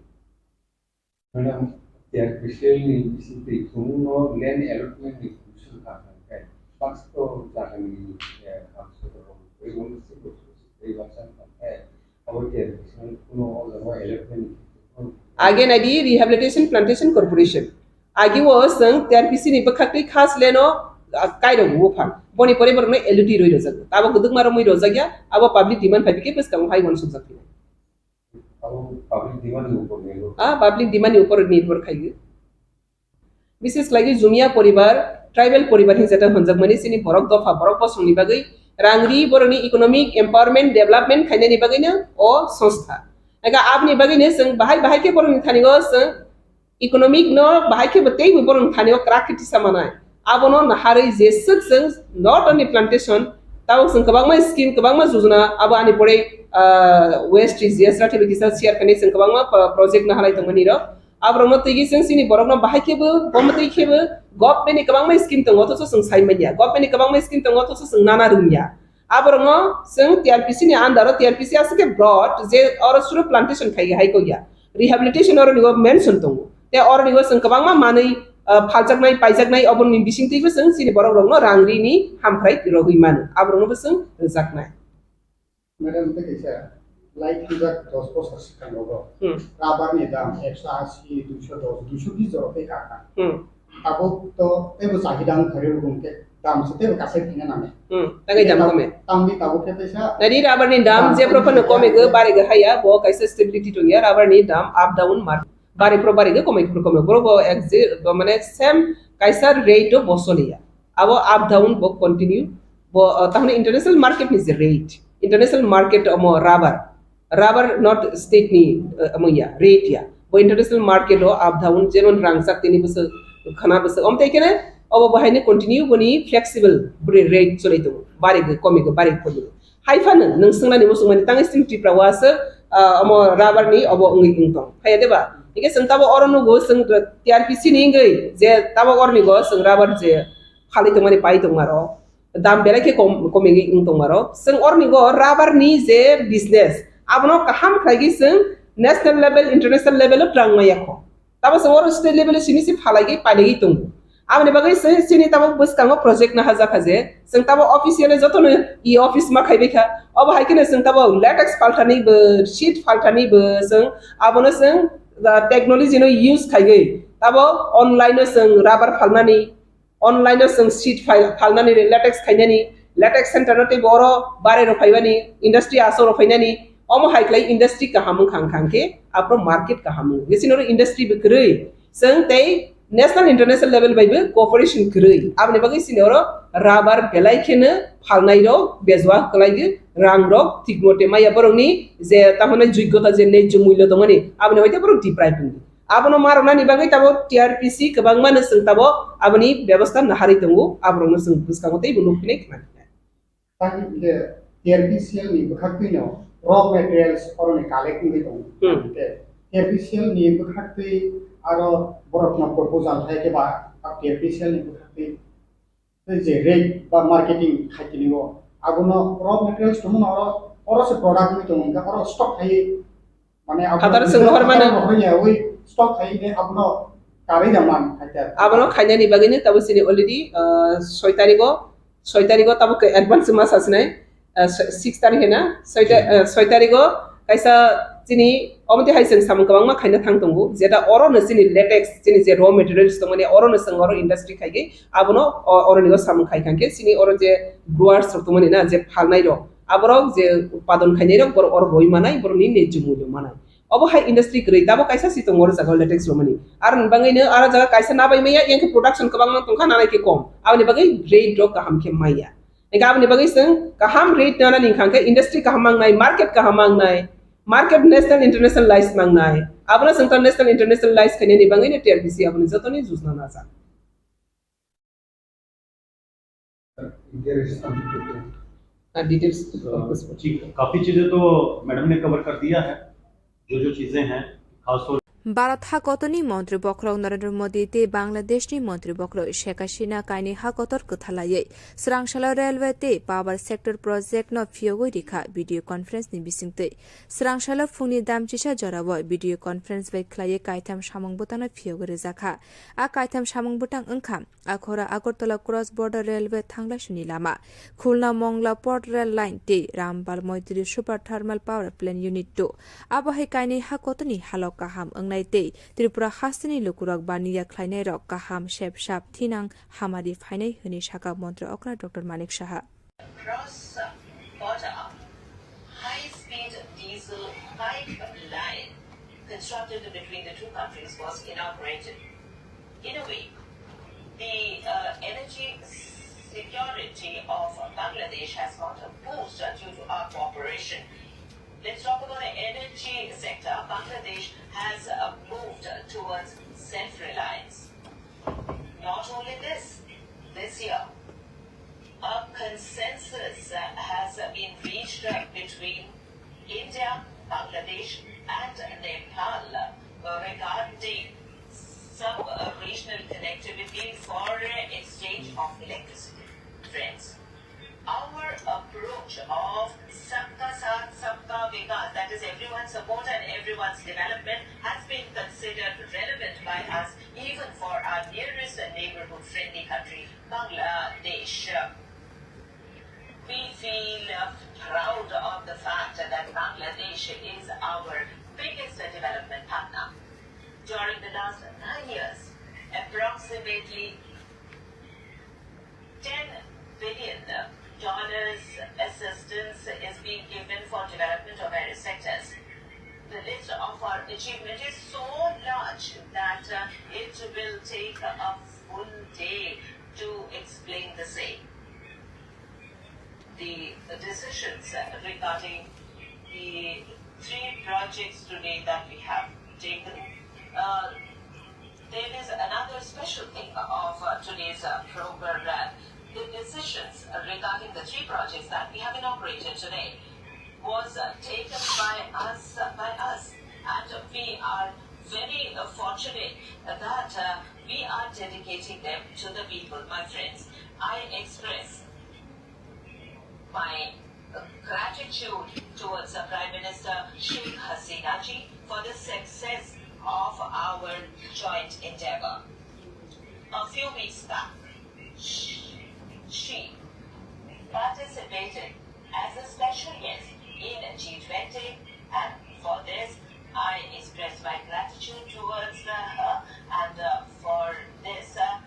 Madam, T R P C ni bisingtwi chwngno land allotment ni commission kha kha khe, baksa to jaga ni, eh, hamso to rong, tei uno se bo se tei baksa kha khe, abo T R P C ni kuno o jaga allotment ni. Age naidi Rehabilitation Plantation Corporation. Agi o chwng T R P C ni bwkhaktwi khas leno, ah, kairok buphang. Boni pore borokno L U T rwi rwjago. Abo kwdwkma romwi rwjakya, abo public demand phai bikhe bwskango hai uansukjak phino. Abo public demand ni upor nirbhor. Ah, public demand ni upor nirbhor khaiwi. Bises khlaiwi Jumia poribar, tribal poribar hin jeta honjakmani chini borok dopha, borok bosongni bagwi rang ri borokni economic empowerment, development khainani bagwino o songstha. Ega aboni bagwino chwng bahai bahai khe borokni thani o chwng economic no bahai khe bo teibo borokni thani o kwrak khe tisa manai. Abono naharwi jeswk chwng not only plantation, tabuk chwng kwbangma scheme, kwbangma jojona, abo ani pore, ah, West G S Rathi bai kisa share khainai chwng kwbangma, ah, project naharlai tongmani rok. Aborokno twiwi chwng chini borokno bahai khe bo, bo mwtwi khe bo government ni kwbangma scheme tongo, othocho chwng sai manya. Government ni kwbangma scheme tongo, othocho chwng nana rwngya. Aborokno chwng T R P C ni under o, T R P C aswk khe broad je oro suru plantation khai hai kok ya. Rehabilitation oroni o mention tongo. Tei oroni o chwng kwbangma manwi, ah, phaljaknai, paijaknai, oboroni bisingtwibo chwng chini borok rokno rang rini hamkrai rogwi mano. Aborokno bo chwng rwjaknai. Madam, tei kaisa lai thumjak dos bosor swkang rogo. Hmm. Rubber ni dam ekso asi, duiso dos, duiso bis jora tei kha kha. Hmm. Tabuk to teibo chahida wngkha rw bung khe dam se teibo kasai thangna nangnai. Hmm. Tangwi dam kome. Tamni tabuk khe teisa. Nadi rubber ni dam, dam je kome propano kome go, bare go haya, bo kaisa stability tongya, rubber ni dam up down mar. Bare pro bare go kome pro kome. Boro bo ek je, bo mane same kaisa rate o bo soliya. Abo up down bo continue, bo, uh, tahone international market ni je rate, international market omo rubber, rubber not state ni, uh, omo ya, rate ya. Bo international market o up down, jemon rangchak tini bwswk, khana bwswk, om tei kene obo bo haino continue boni flexible boni rate choli tongo, bari go, komi go, bari go, komi go. Hai phano nwng swngnani muchungmani tangwi chini Tripura o aswk, ah, omo rubber ni obo wngwi wng tong. Phaiya de ba? Hingke chwng tabo oro nugo chwng T R P C ni wngwi je tabo oroni go chwng rubber je phalwi tongmani pai tongma rok. dam belai khe kom, komigwi wng tongmarok. Chwng oroni go rubber ni je business, abono kaham khlaigwi chwng national level, international level o twrang maya kho. Tamo chwng oro state level o simi se phalaiwi pailaiwi tongo. Aboni bagwi chwng chini tamo bwskango project naharjakha je chwng tamo officially jotono e office ma khaibai kha. Obo hai kheno chwng tamo latex phalthani bo, sheet phalthani bo chwng abono chwng, ah, technology no use khaiwi tamo online o chwng rubber phalnani, online o chwng sheet phal-, phalnani, latex khainani, latex center no teibo oro bare rok phaibani, industry aswk rok phainani, omo hai khlai industry kaham wngkha, wngkha khe aphuru market kaham wngo. Bisi noro industry bo kwrwi, chwng tei national international level bai bo cooperation kwrwi. Aboni bagwi chini oro rubber belai kheno phalnai rok bejua kwlai rang rok thik mote maya borokni je tamo hwnai joigyota je nai je mullo tongmani aboni hoite borok deprive wngdi. Abono ma rwnani bagwi tabo T R P C kwbangma no chwng tabo aboni bebostha naharwi tongo, aborokno chwng bwskango teibo nukphinai khna khnai. Tei hwnkhe T R P C L ni bwkhaktwi no raw materials oroni collect wngwi tongo. Hmm. Hwnkhe T R P C L ni bwkhaktwi aro borokno proposal hai khe ba T R P C L ni bwkhaktwi tei je rate ba marketing khai tini o, abono raw materials tongmano oro, oro se product wngwi tongo, hwnkhe oro stock khai, mane, abono Hataro chwng rohor mano. Rohor ya, ui stock khai ne abono karwi da man, hai ta. Abono khainani bagwi no tabo chini already, ah, soi tarigo, soi tarigo tabo ke advance ma sasinai. Ah, six tarikh na, soi ta-, ah, soi tarigo kaisa chini omo twi hai chwng samung kwbangma khaina thang tongo, jeta oro no chini latex, chini je raw materials tongmani, oro no chwng oro industry khaigwi abono o-, oroni o samung khai kha khe chini oro je growers rok tongmani na, je phalnai rok, aborok je utpadon khainai rok, borok oro roi manai, borokni nejjo mullo manai. Obo hai industry kwrwi, tabo kaisa si tongo oro jaga latex romani. Aroni bagwi no aro jaga kaisa nabai maya, yang khe production kwbangma tongkha, nanai khe kom. Aboni bagwi rate rok kaham khe maya. Ega aboni bagwi chwng kaham rate nana ni khang khe industry kaham mangnai, market kaham mangnai, market national international lies mangnai. Abono chwng ta national international lies khainani bagwi no T R P C aboni jotoni jujna najak. Details. जी, काफी चीजें तो मैडम ने कवर कर दिया है, जो जो चीजें हैं, खासतौर Bharat ha kotorni montri bokhorok Narendra Modi tei Bangladeshni montri bokhorok Sheikh Hasina kainwi ha kotor kwthalaiwi swrangsalo railway tei power sector project no phiyogwi rikha video conference ni bisingtwi. Swrangsalo phungni damchisa jorao video conference bai khlaiwi kaitham samung bwtano phiyogwi rwjakha. A kaitham samung bwtang wngkha Akhora Agartala Cross Border Railway thanglai suni lama, Khulna Mongla Port Rail Line tei Rambal Moitri Super Thermal Power Plant Unit two. Abo hai kainwi ha kotorni halok kaham wngnai tei Tripura hasteni lukurok baniya khlainairok kaham sep sap thinang hamari phainai hwnwi sakha Montri Okra Doctor Manik Saha. Cross border high speed diesel pipeline constructed between the two countries was inaugurated. In a way, the uh, energy security of Bangladesh has got a boost due to our cooperation. Let's talk about the energy sector. Bangladesh has uh, moved towards self reliance. Not only this, this year, a consensus has been reached between India, Bangladesh, and Nepal regarding sub-regional connectivity for exchange of electricity. Friends, our approach of Sabka Saath, Sabka Vikas, that is everyone's support and everyone's development, has been considered relevant by us even for our nearest neighborhood friendly country, Bangladesh. We feel proud of the fact that Bangladesh is our biggest development partner. During the last nine years, approximately ten billion dollars assistance is being given for development of various sectors. The list of our achievement is so large that uh, it will take a full day to explain the same. The decisions regarding the three projects today that we have taken, uh, there is another special thing of uh, today's uh, program. The decisions regarding the three projects that we have inaugurated today was uh, taken by us, uh, by us, and we are very uh, fortunate that uh, we are dedicating them to the people, my friends. I express Gratitude towards the Prime Minister Sheikh Hasina ji for the success of our joint endeavor. A few weeks back, she, she participated as a special guest in G twenty, and for this, I express my gratitude towards, uh, her, and, uh, for this, uh,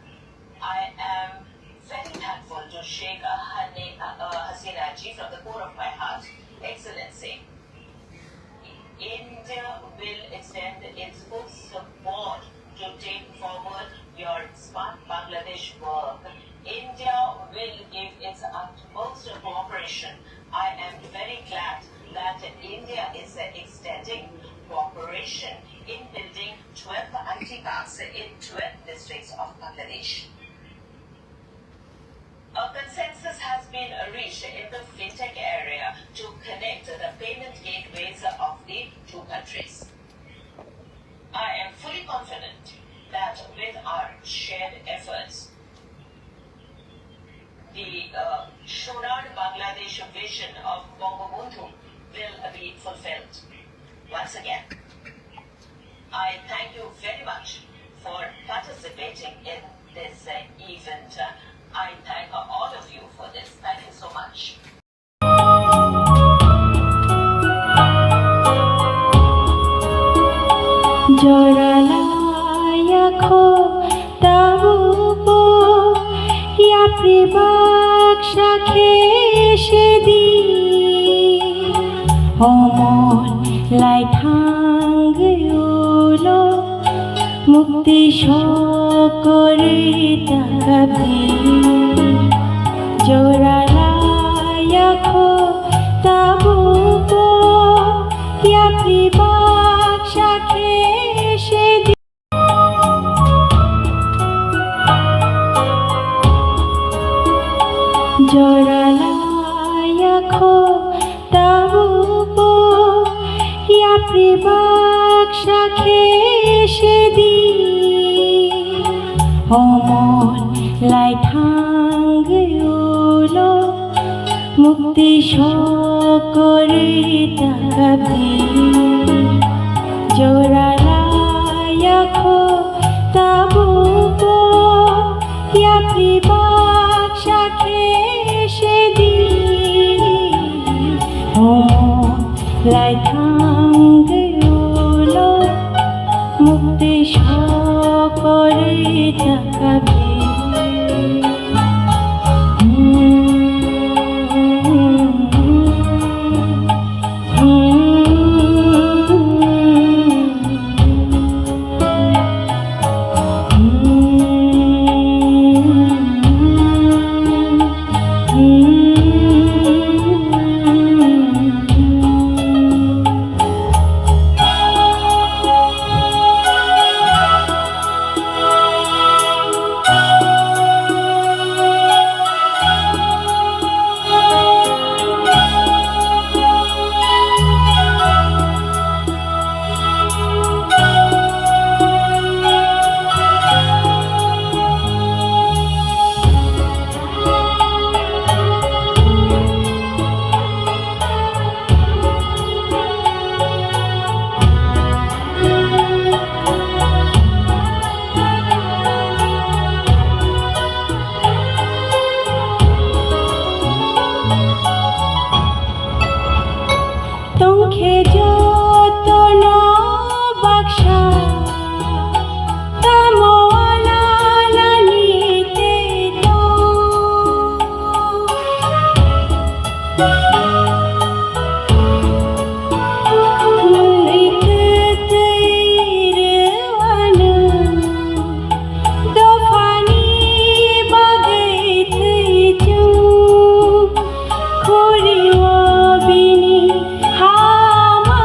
I am very thankful to Sheikh Hani-, uh, uh, Hasina ji from the core of my heart. Excellency, India will extend its full support to take forward your Smart Bangladesh work. India will give its utmost cooperation. I am very glad that India is extending cooperation in building twelve I T parks in twelve districts of Bangladesh. A consensus has been reached in the fintech area to connect the payment gateways of the two countries. I am fully confident that with our shared efforts, the, uh, Sonar Bangladesh vision of Bangabandhu will be fulfilled. Once again, I thank you very much for participating in this, uh, event. I thank all of you for this. Thank you so much. Joralaya kho tabubo yapri baksa khe sedi. Omon lai thangwi ulo mukti sokorwi takabdi. Joralaya kho tabubo yapri baksa khe sedi. Joralaya kho tabubo yapri baksa khe sedi. Omon lai thangwi ulo mukti sokorwi takabdi. Joralaya kho tabubo yapri baksa khe sedi. Omon lai thangwi ulo mukti sokorwi takabdi. Tongkhe jotono baksa, tamo ananani tei tong. Mwnwi twtwi rwano, dophani bagwi thwi chwng. Khuri o bini hama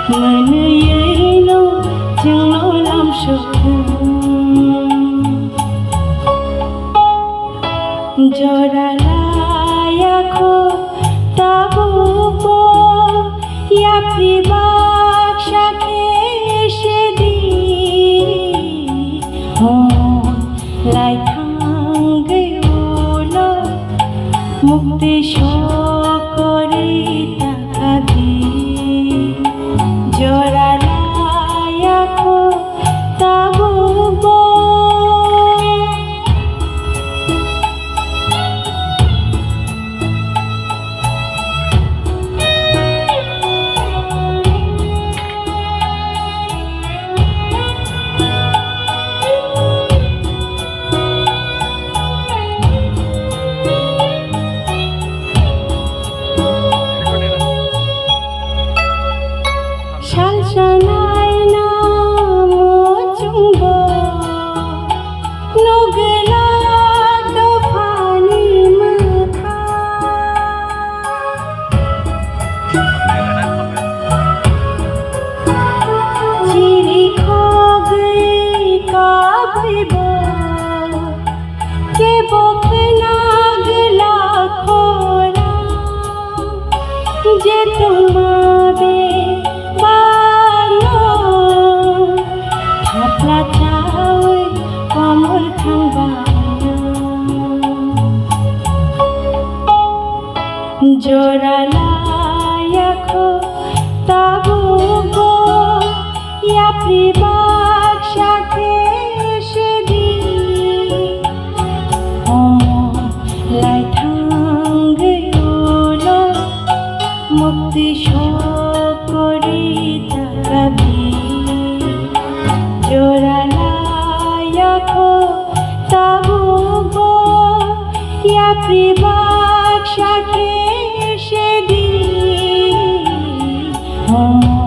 mwnwi no chwngno lamsok. Jora laya kho tabukbo yapri baksa khe sedi. Hwn lai thangwi ulo mukti soko. Jora laiya kho tabukbo yapri baksa khe sedi. Omo lai thangwi ulo mukti sokori takabi. Jora laiya kho tabukbo yapri baksa khe sedi. Omo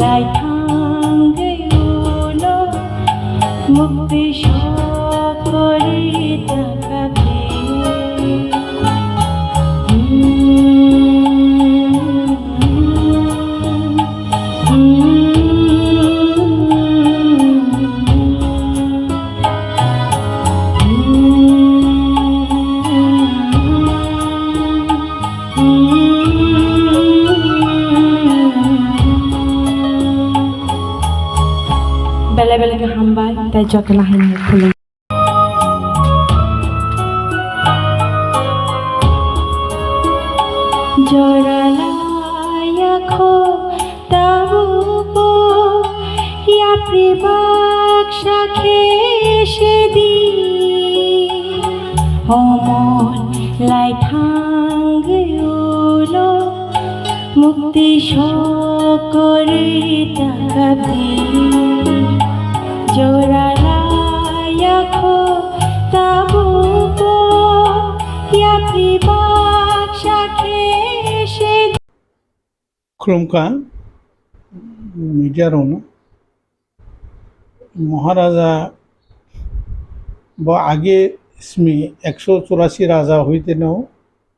lai thangwi ulo mukti sokori takabi. Belai belai khe hambai, tei jotono hai khulum. Jora laiya kho tabukbo yapri baksa khe sedi. Omon lai thangwi ulo mukti sokori takabi. Jora laiya kho tabukbo yapri baksa khe sedi. Khulumkha media rokno. Maharaja bo age simi ekso churasi raja hoiteno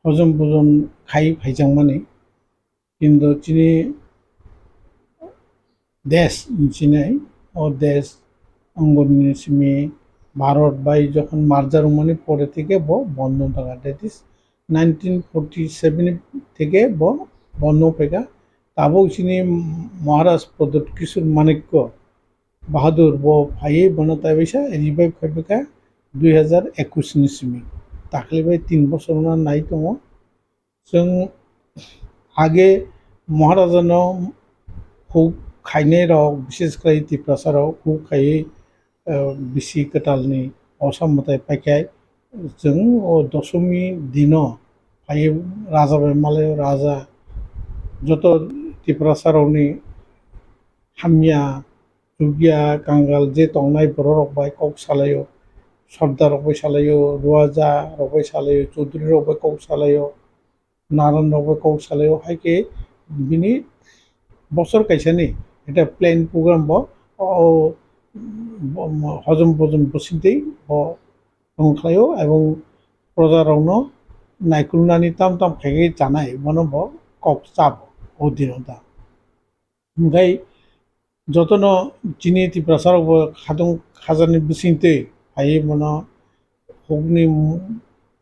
hojom bojom khai phaijakmani. Kintu chini desh hinwi sinai, o desh ongoni simi Bharat bai jokhon merger wngmani pore theke bo bondo wng thangkha, that is nineteen forty seven theke bo bondo wng phaikha. Tabuk chini Maharaj Pradyut Kishore Manikya Bahadur bo phaiwi bono taibaisa revive khai phaikha dui hazar ekush ni simi. Takle bai tin bosor wngna nai tongo. Chwng age Maharajano huk khainai rok, bishesh khlai Tiprasa rok huk khaiwi, eh, bisi kwtalni osa mwtai paikha. Chwng o dosomi dino phaiwi raja bai malaio, raja joto Tiprasa rokni hamya, chukya, kangal je tongnai borok rok bai kok salaio, sordar rok bai salaio, ruaja rok bai salaio, chaudhuri rok bai kok salaio, naran rok bai kok salaio, hai khe bini bosor kaisani eta plan program bo o, o, hojom bojom bwswk twi bo tong khlaio, ebong proja rokno naikolnani tam tam khaigwi chanai bono bo kok chabo o dino da. Hwnkhe jotono chini Tiprasa rok bo khatung khajani bisingtwi phaiwi bono hukni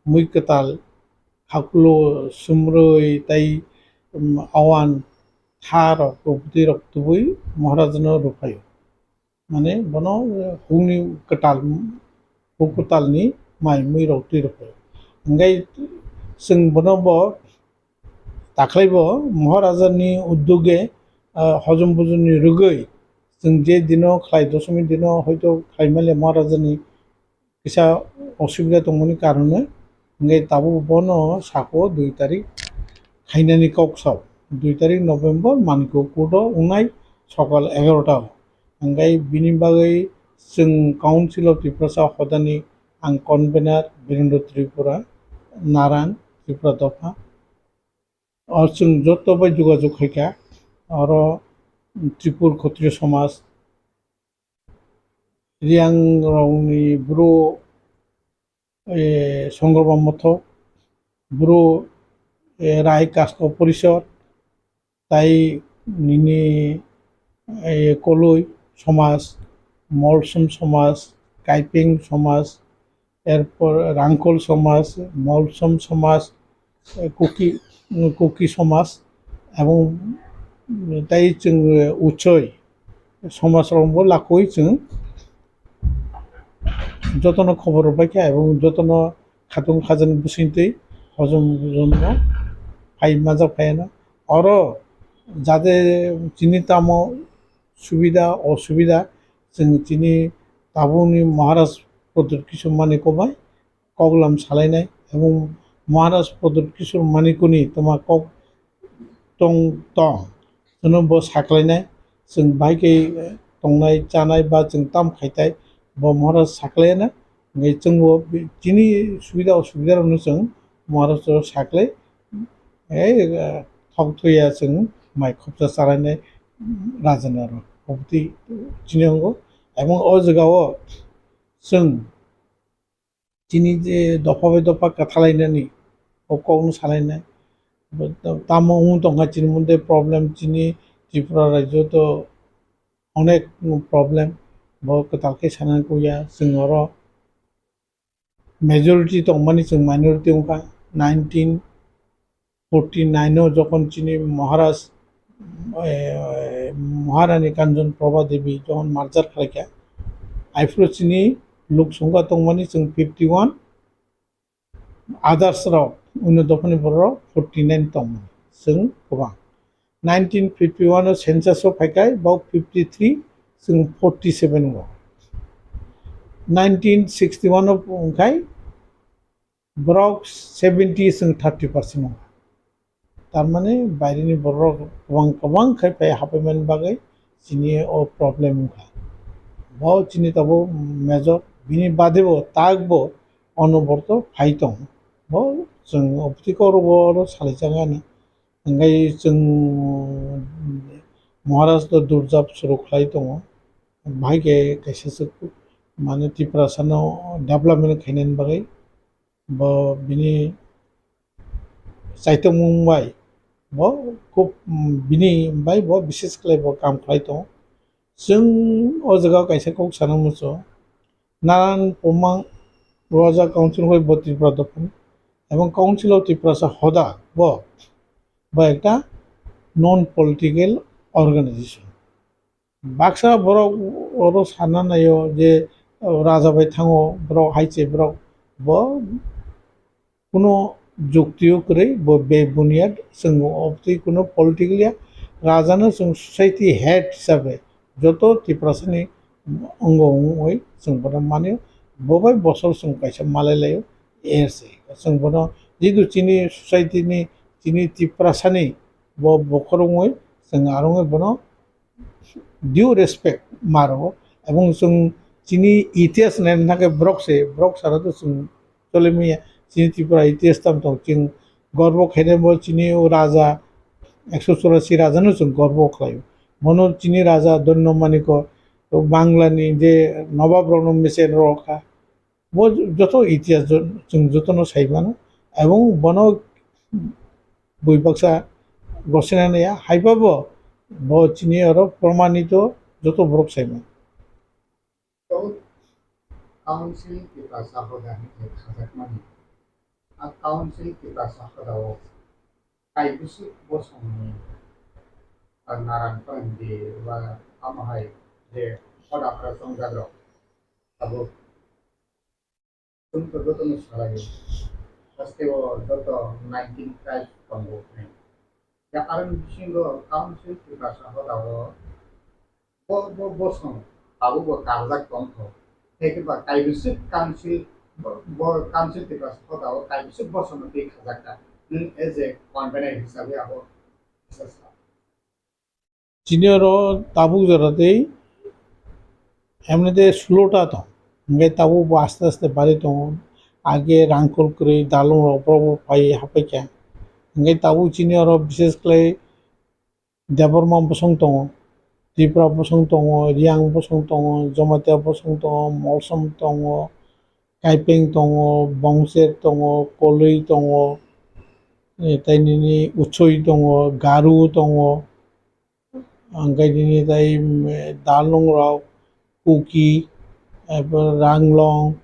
mui kwtal, khakulo, sumrwi tei, um, awan tha rok, rwpwtwi rok tubui Maharajano rwphaio. Mane bono hukni kwtal, huk kwtalni mai mui rok twi rwphaio. Hwnkhe chwng bono bo Takhlaibo Maharajani uddhoge, ah, hojom bojomni rwgwi chwng je dino khlai, dosomi dino hoito khlai male Maharajani kisa osubida tongmani karone, hwnkhe tabuk bono sako dui tarik khainani kok sao. Dui tarik November Manikya Court o wngnai sokal egarota o. Hwnkhe bini bagwi chwng Council of Tiprasa hodani ang convener Birendra Tripura, Naran, Tripura dopha. O chwng joto bai jogajog khaikha, oro Tripur Khotriyo Somaj, Riyang rokni Bru, eh, Songorba Mothok, Bru, eh, Rai Kasto Porishod, tai nini, eh, Koloi Somaj, Molsom Somaj, Kaipeng Somaj, erpor Rangkhol Somaj, Molsom Somaj, eh, Kuki, Kuki Somaj, ebong, mm, tai chwng, eh, Uchoi Somaj rokbo lakwi chwng jotono khobor rwbaikha ebong jotono khatung khajani bisingtwi hojom hojomno phai majak phaiano. Oro jate chini tamo subida osubida, chwng chini tabukni Maharaj Pradyut Kishore Manikya bai koklam salainai, ebong Maharaj Pradyut Kishore Manikya ni toma kok tong tong, chwngno bo saklainai, chwng bai khe tongnai chanai ba chwng tam khaitai, bo Maharaj saklaina, hwnkhe chwngbo chini subida osubida rokno chwng Maharaj o saklai, ei, thok thuya chwng mai khopsa chalainai raja ni aro obotwi chini ongo, ebong o jaga o chwng chini je dopha bai dopha kwthalainani, o kokno salainai. Tamo wng tongkha chini moddhe problem, chini Tripura rajyo to onek problem, bo kwtal khe sana kuya. Chwng oro majority tongmani chwng minority wngkha. Nineteen forty nine o jokhon chini Maharaj, eh, Maharani Kanchana Prabha Devi jokhon merger khlaikha, aphuru chini lok songkha tongmani chwng fifty one, others rok, uno dophani borok forty nine tongmani chwng kwbang. Nineteen fifty one o census o phaikhai, bok fifty three, chwng forty seven o. Nineteen sixty one o wngkhai, borok seventy chwng thirty percent wngkha. Tarmani baireni borok kwbang kwbang khai phai haphaimani bagwi chini o problem wngkha. Bo chini tabuk major, bini bade bo tak bo onoborto phai tongo. Bo chwng obotwi kok rok bo oro salai chang ani. Hwnkhe chwng Maharaj to durjab suru khlai tongo. Bahai khe kaisa se mane Tiprasano development khainani bagwi bo bini chaitokmung bai bo khub, mm, bini bai bo bishes khlai bo kam khlai tongo. Chwng o jaga kaisa kok sana muchungo, Naran Pumang Roja Council hoi bo Tripura dophani, ebong Council of Tiprasa hoda bo, bo ekta non political organization. Baksa borok oro sana naio je, o, raja bai thango borok, hai se borok bo kuno jukti o kwrwi, bo bebuniyad, chwng obotwi kuno political ya, raja no chwng society head hisabe joto Tiprasa ni ongo wngwi chwng bono mani, bo bai bosor chwng kaisa malai laio, er se chwng bono jidu chini society ni, chini Tiprasa ni bo bokhorok wngwi chwng aro wngwi bono due respect ma rwo, ebong chwng chini itihas naina thangkhe borok se, borok sara to chwng chole manya, chini Tripura itihas tamo tong, chwng gorbo khainai bo chini o raja, ekso churasi raja no chwng gorbo khlaio, bono chini raja Dhanyo Manikya, Bangla ni je nobab rok no mecher rw kha, bo joto itihas jo-, chwng jotono sai mano, ebong bono bui baksa gosina naiya, haiba bo, bo chini oro promanito joto borok sai mano. Council Tiprasa hoda hinwi khajakmani, a Council Tiprasa hoda o kaibwswk bosongni, a Naran Pandi ba amo hai je hoda phra chongjak rok abo Chwng to jotono salaio. Haste o joto nineteen tribe tongo hwnwi. Ya aroni bisingo Council Tiprasa hoda o bo, bo bosong tabukbo karjak tongkho. Tei khe ba kaibwswk Council, bo, bo Council Tiprasa hoda o kaibwswk bosongno twi khajakha. Nwng as a convener hisabe abo kisa sa. Chini oro tabuk jora tei emnete sulota tong, hingke tabuk bo aste aste bari tongo. Age rangkol kwrwi dalong rok borok bo pai hapai kha, hingke tabuk chini oro bishes khlai Debbarma bosong tongo, Tripura bosong tongo, Riyang bosong tongo, Jamatia bosong tongo, Molsom tongo, Kaipeng tongo, Bongcher tongo, Koloi tongo, eh, tei nini Uchoi tongo, Garu tongo, hingke nini tei, mm, Dalung rok, Kuki, eh, Ranglong,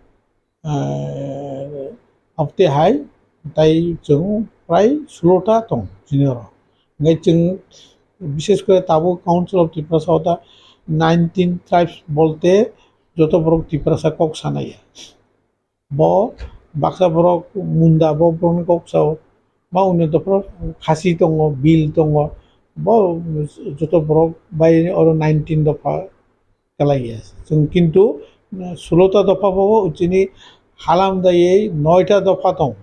eh, abotwi hai, tei chwng prai sulota tong chini oro. Hingke chwng bishes kore tabuk Council of Tiprasa o ta nineteen tribes bolte joto borok Tiprasa kok sanai ya. Bo baksa borok Munda, bo borokni kok sao, Ba uno dopha khasi tongo, bil tongo, bo joto borok bai oro nineteen dopha kalai ya. Chwng kintu, uh, sulota dopha bo chini halam dayei noita dopha tong,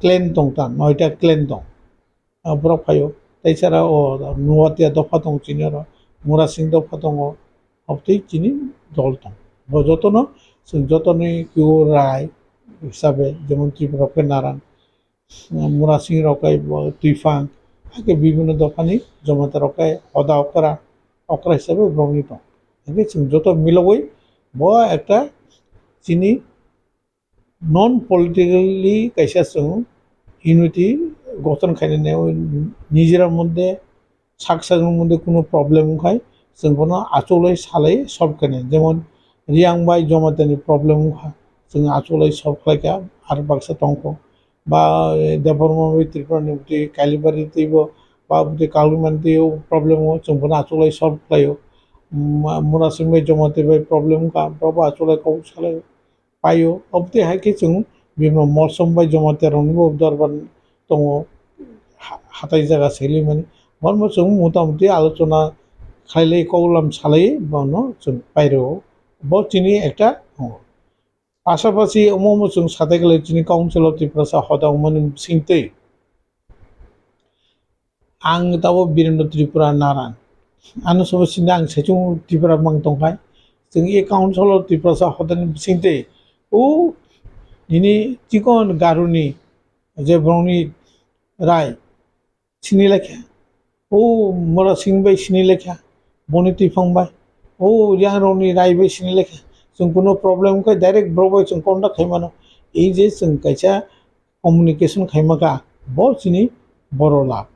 clan tong ta, noita clan tong. Ah, borok phaio. Tai sara o Nuatia dopha tong chini oro, Murasing dopha tongo, obtwi chini dol tong. Bo jotono, chwng jotoni kio rai hisabe, jemon Tripura khe Naran, Murasing rok khe bo Twifang, hakhe bibhinno dophani Jamatia rok khe hoda okra, okra hisabe borokni tong. Hakhe chwng joto milogwi bo ekta chini non politically kaisa chwng unity gothon khainani nijera moddhe sak sakni moddhe kuno problem wngkhai chwng bono achugwi salai solve khainai. Jemon Riang bai Jamatia ni problem wngkha, chwng achugwi solve khlaikha, ar baksa tongkho. Ba, eh, Debbarma bai Tripura ni bwtwi Kailibari twibo ba bwtwi Kalumani twibo problem o chwng bono achugwi solve khlaio. Ma-, Murasing bai Jamatia bai problem wngkha, borok bo achugwi kok salai paio. Obtwi hai khe chwng bibhinno Molsom bai Jamatia rokni bo dorbar tongo, ha-, hatai jaga selimani. Bono chwng mota muti alochona khailai, koklam salai bono chwng pairwo. Bo chini ekta tongo. Pasapasi omo omo chwng satai khlai chini Council of Tiprasa hoda wngmani bisingtwi ang tabo Birendra Tripura Naran. Ano sobo sini ang saichung Tripura mang tongkhai. Chwng e Council of Tiprasa hodani bisingtwi o nini chikon Garuni je borokni rai sini lekha. O Murasing bai sini lekha. Boni Twifang bai. O Riang rokni rai bai sini lekha. Chwng kuno problem khe direct borok bai chwng contact khai mano. Ei je chwng kaisa communication khaimaka, bo chini boro lab.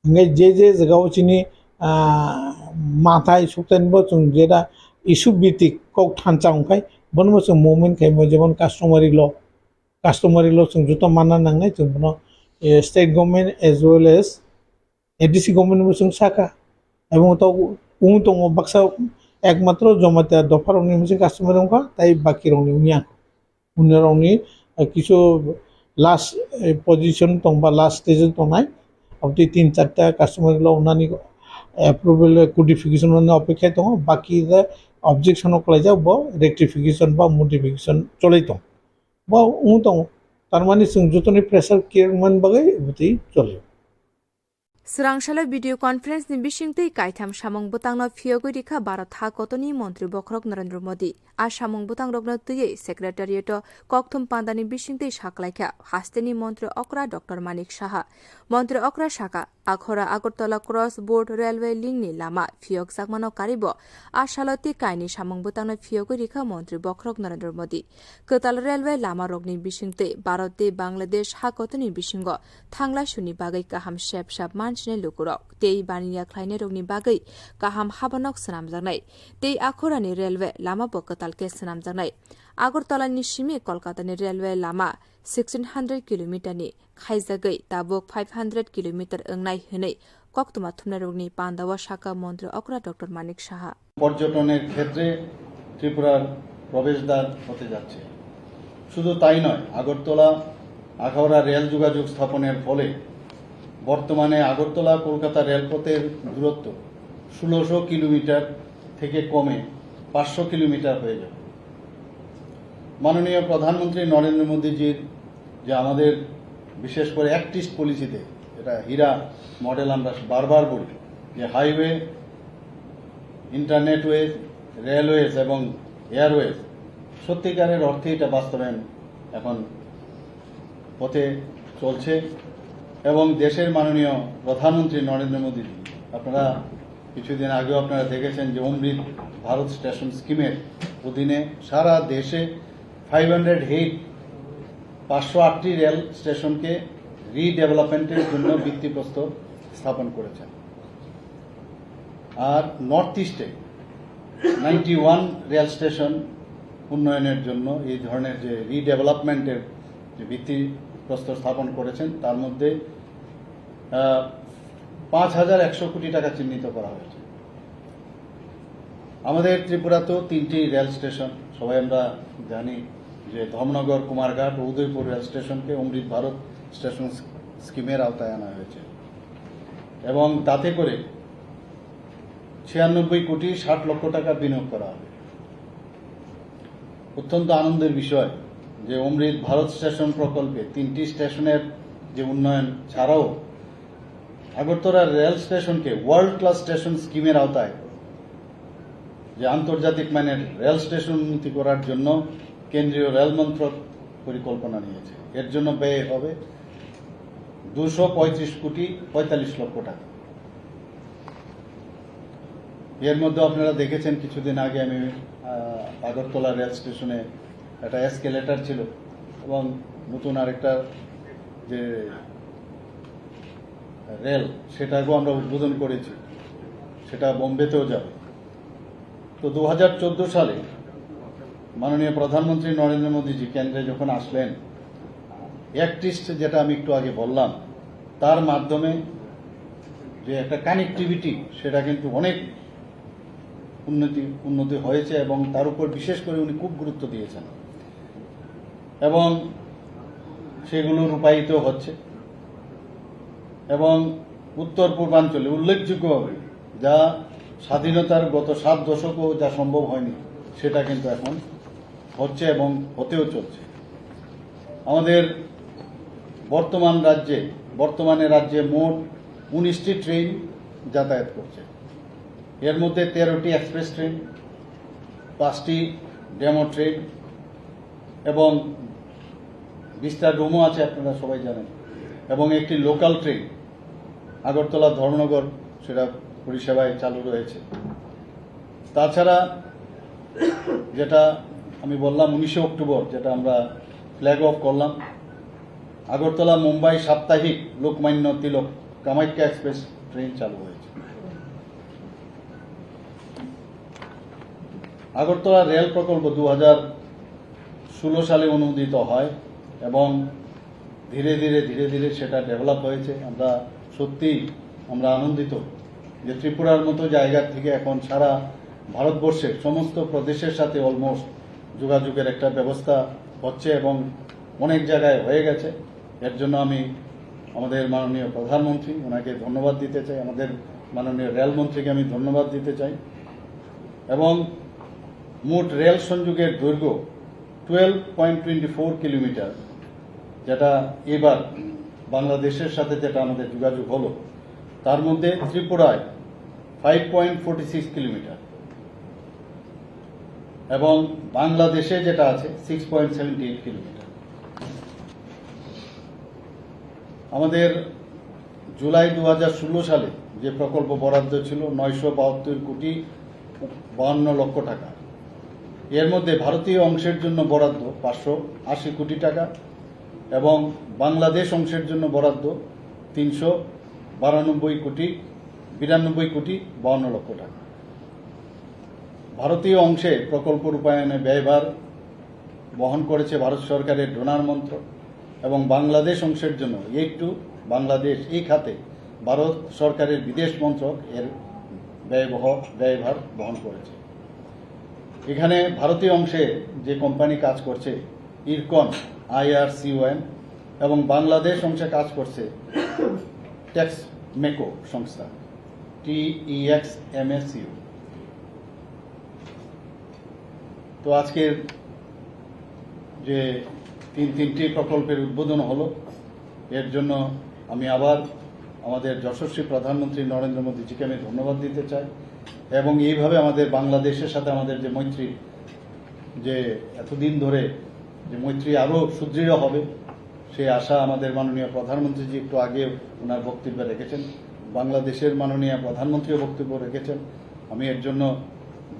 Hingke je je jagao chini, ah, mathai suktani bo chwng jeta issue bitik kok thansa wngkhai, bono bo chwng movement khaimo, jemon customary law, customary law chwng joto manna nangnai, chwng bono, eh, state government as well as A D C government bo chwng saka. Ebong to wng tongo baksa ekmatro Jamatia dopha rokni hwnse customary wngkha, tai baki rokni wngya. Hwnwi rokni, eh, kisu last, eh, position tong ba last stage o tongnai. Aboni tin charta customary law wngnani approval codification rokni opekha tongo. Baki the objection rok khlaijak bo rectification ba modification cholai tong. Bo wng tongo. Tarmani chwng jotoni pressure khe wngmani bagwi bwtwi choli. Swrangsalai video conference ni bisingtwi kaitham samung bwtangno phiyogwi rikha Bharat ha kotoni montri bokhorok Narendra Modi. A samung bwtangrokno twiwi secretariat o kokthum pandani bisingtwi saklaikha hasteni montri okra Doctor Manik Saha. Montri okra saka, Akhora Agartala cross board railway link ni lama phiyokjakmano karibo a salo tei kainwi samung bwtangno phiyogwi rikha montri bokhorok Narendra Modi. Kwtal railway lamarokni bisingtwi Bharat tei Bangladesh ha kotoni bisingo thanglai suni bagwi kaham sep sap mansinai lukurok tei baniya khlainairokni bagwi kaham habanok swnamjaknai tei Akhorani railway lama bo kwtal khe swnamjaknai. Agartalani simi Kolkatani railway lama sixteen hundred kilometer ni khaijagwi tabuk five hundred kilometer wngnai hwnwi koktwma thumnairokni pandao sakha montri okra Doctor Manik Saha. পর্যটনের ক্ষেত্রে ত্রিপুরার প্রবেশদ্বার হতে যাচ্ছে। শুধু তাই নয়, আগরতলা আখাউড়া রেল যোগাযোগ স্থাপনের ফলে বর্তমানে আগরতলা কলকাতা রেলপথের দূরত্ব ষোলোশো কিলোমিটার থেকে কমে পাঁচশো কিলোমিটার হয়ে যাবে। মাননীয় প্রধানমন্ত্রী নরেন্দ্র মোদীজির যে আমাদের বিশেষ করে অ্যাক্ট ইস্ট পলিসিতে, এটা হীরা মডেল আমরা বারবার বলি, যে হাইওয়ে, ইন্টারনেটওয়েজ, রেলওয়েজ এবং এয়ারওয়েজ সত্যিকারের অর্থে এটা বাস্তবায়ন এখন পথে চলছে এবং দেশের মাননীয় প্রধানমন্ত্রী নরেন্দ্র মোদীজি, আপনারা কিছুদিন আগেও আপনারা দেখেছেন যে অমৃত ভারত স্টেশন স্কিমের অধীনে সারা দেশে ফাইভ হান্ড্রেড এইট, পাঁচশো আটটি রেল স্টেশনকে রিডেভেলপমেন্টের জন্য ভিত্তিপ্রস্তর স্থাপন করেছেন। আর নর্থ ইস্টে নাইনটি ওয়ান রেল স্টেশন উন্নয়নের জন্য এই ধরনের যে রিডেভেলপমেন্টের যে ভিত্তিপ্রস্তর স্থাপন করেছেন, তার মধ্যে, আহ, পাঁচ হাজার একশো কোটি টাকা চিহ্নিত করা হয়েছে। আমাদের ত্রিপুরাতেও তিনটি রেল স্টেশন, সবাই আমরা জানি যে ধর্মনগর, কুমারঘাট ও উদয়পুর রেল স্টেশনকে অমৃত ভারত স্টেশন স্কিমের আওতায় আনা হয়েছে এবং তাতে করে ছিয়ানব্বই কোটি ষাট লক্ষ টাকা বিনিয়োগ করা হবে। অত্যন্ত আনন্দের বিষয় যে অমৃত ভারত স্টেশন প্রকল্পে তিনটি স্টেশনের যে উন্নয়ন ছাড়াও আগরতলা রেল স্টেশনকে ওয়ার্ল্ড ক্লাস স্টেশন স্কিমের আওতায় যে আন্তর্জাতিক মানের রেল স্টেশন উন্নতি করার জন্য কেন্দ্রীয় রেল মন্ত্রক পরিকল্পনা নিয়েছে। এর জন্য ব্যয় হবে দুশো পঁয়ত্রিশ কোটি পঁয়তাল্লিশ লক্ষ টাকা। এর মধ্যে আপনারা দেখেছেন কিছুদিন আগে আমি আহ, আগরতলা রেল স্টেশনে একটা এসকেলেটর ছিল এবং নতুন আরেকটা যে রেল, সেটাকেও আমরা উদ্বোধন করেছি, সেটা বোম্বেতেও যাবে। তো দু হাজার চোদ্দো সালে মাননীয় প্রধানমন্ত্রী নরেন্দ্র মোদীজি কেন্দ্রে যখন আসলেন, অ্যাক্ট ইস্ট, যেটা আমি একটু আগে বললাম, তার মাধ্যমে যে একটা কানেক্টিভিটি, সেটা কিন্তু অনেক উন্নতি উন্নতি হয়েছে এবং তার উপর বিশেষ করে উনি খুব গুরুত্ব দিয়েছেন এবং সেগুলো রূপায়িত হচ্ছে। এবং উত্তর পূর্বাঞ্চলে উল্লেখযোগ্যভাবে যা স্বাধীনতার গত সাত দশকও যা সম্ভব হয়নি, সেটা কিন্তু এখন হচ্ছে এবং হতেও চলছে। আমাদের বর্তমান রাজ্যে বর্তমানে রাজ্যে মোট উনিশটি ট্রেন যাতায়াত করছে। এর মধ্যে তেরোটি এক্সপ্রেস ট্রেন, পাঁচটি ডেমো ট্রেন এবং বিস্তার রুমও আছে, আপনারা সবাই জানেন, এবং একটি লোকাল ট্রেন আগরতলা ধর্মনগর, সেটা পরিষেবায় চালু রয়েছে। তাছাড়া যেটা আমি বললাম, উনিশে অক্টোবর যেটা আমরা ফ্ল্যাগ অফ করলাম, আগরতলা মুম্বাই সাপ্তাহিক লোকমান্য তিলক কামাখ্যা এক্সপ্রেস ট্রেন চালু হয়েছে। আগরতলা রেল প্রকল্প দু হাজার ষোলো সালে অনুমোদিত হয় এবং ধীরে ধীরে ধীরে ধীরে সেটা ডেভেলপ হয়েছে। আমরা সত্যিই আমরা আনন্দিত যে ত্রিপুরার মতো জায়গা থেকে এখন সারা ভারতবর্ষের সমস্ত প্রদেশের সাথে অলমোস্ট যোগাযোগের একটা ব্যবস্থা হচ্ছে এবং অনেক জায়গায় হয়ে গেছে। এর জন্য আমি আমাদের মাননীয় প্রধানমন্ত্রী, ওনাকে ধন্যবাদ দিতে চাই, আমাদের মাননীয় রেলমন্ত্রীকে আমি ধন্যবাদ দিতে চাই। এবং মোট রেল সংযোগের দৈর্ঘ্য twelve point twenty four kilometre, যেটা এবার বাংলাদেশের সাথে যেটা আমাদের যোগাযোগ হলো, তার মধ্যে ত্রিপুরায় five point forty six kilometre এবং বাংলাদেশে যেটা আছে six point seventy eight kilometre. আমাদের জুলাই দু হাজার ষোলো সালে যে প্রকল্প বরাদ্দ ছিল নয়শো বাহাত্তর কোটি বাহান্ন লক্ষ টাকা, এর মধ্যে ভারতীয় অংশের জন্য বরাদ্দ পাঁচশো আশি কোটি টাকা এবং বাংলাদেশ অংশের জন্য বরাদ্দ তিনশো বারানব্বই কোটি বিরানব্বই কোটি বাহান্ন লক্ষ টাকা। ভারতীয় অংশে প্রকল্প রূপায়ণে ব্যয়ভার বহন করেছে ভারত সরকারের ডোনার মন্ত্রক এবং বাংলাদেশ অংশের জন্য এইড টু বাংলাদেশ, এই খাতে ভারত সরকারের বিদেশ মন্ত্রক এর ব্যয়বহ ব্যয়ভার বহন করেছে। এখানে ভারতীয় অংশে যে কোম্পানি কাজ করছে, ইরকন আইআরসিওএম, এবং বাংলাদেশ অংশে কাজ করছে টেক্সমেকো সংস্থা, টিইএক্স এমএসইউ। তো আজকের যে তিন তিনটি প্রকল্পের উদ্বোধন হলো, এর জন্য আমি আবার আমাদের যশস্বী প্রধানমন্ত্রী নরেন্দ্র মোদীজিকে আমি ধন্যবাদ দিতে চাই। এবং এইভাবে আমাদের বাংলাদেশের সাথে আমাদের যে মৈত্রী, যে এতদিন ধরে যে মৈত্রী আরও সুদৃঢ় হবে, সেই আশা আমাদের মাননীয় প্রধানমন্ত্রীজি একটু আগে ওনার বক্তব্যে রেখেছেন, বাংলাদেশের মাননীয় প্রধানমন্ত্রীও বক্তব্য রেখেছেন। আমি এর জন্য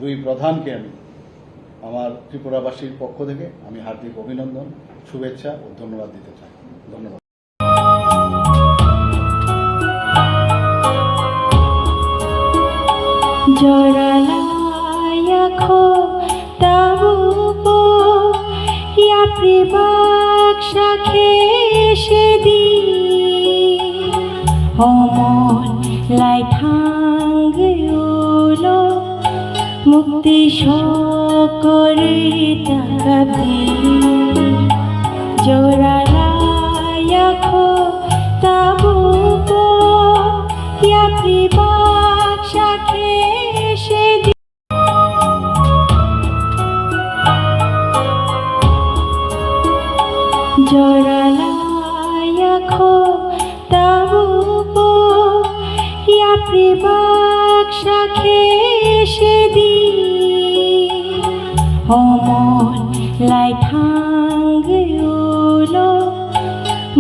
দুই প্রধানকে আমি আমার ত্রিপুরাবাসীর পক্ষ থেকে আমি হার্দিক অভিনন্দন, শুভেচ্ছা ও ধন্যবাদ দিতে চাই। ধন্যবাদ। Joralaya kho tabubo yapri baksa khe sedi, homon lai thangwi ulo mukti sokori takabdi. Joralaya kho baksa khe se di. Jora laya kho tabukbo yapri baksa khe se di. Omon lai thangwi ulo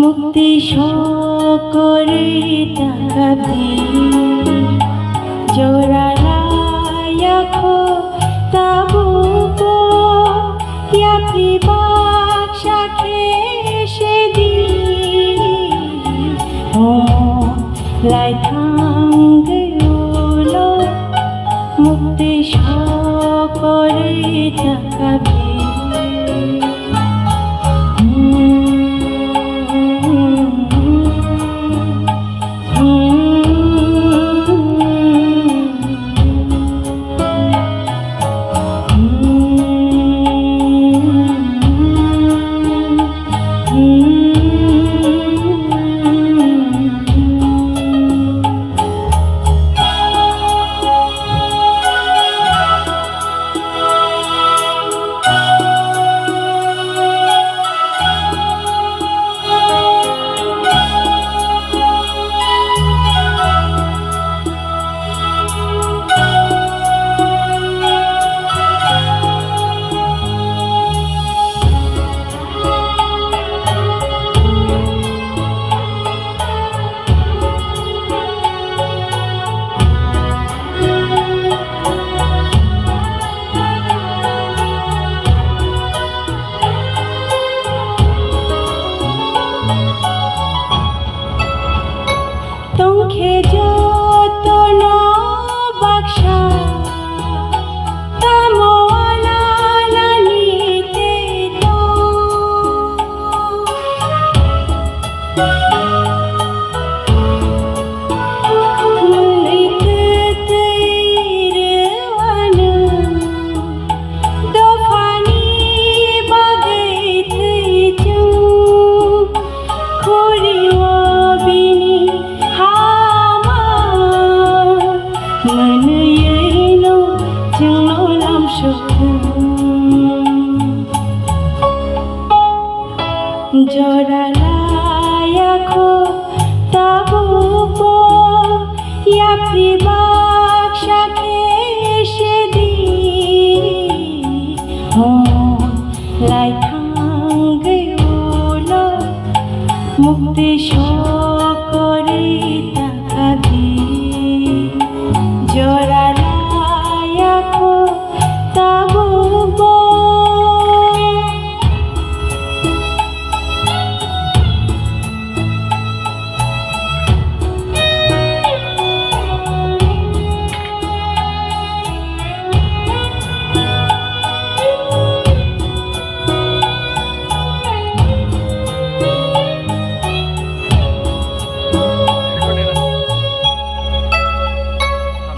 mukti sokorwi takabdi. Jora laya kho tabukbo yapri baksa khe se di. Omon lai thangwi ulo mukti sokorwi takabdi. Tongkhe jotono baksa, tamo ananani tei tong. Mwnwi twtwi rwano, dophani bagwi thwi chwng, khuri o bini hama mwnwino chwngno lamsok thung. Jora laya kho tabukbo yapri baksa khe se di. Omon lai thangwi ulo mukti sokorwi takabdi. Jora laya kho tabukbo.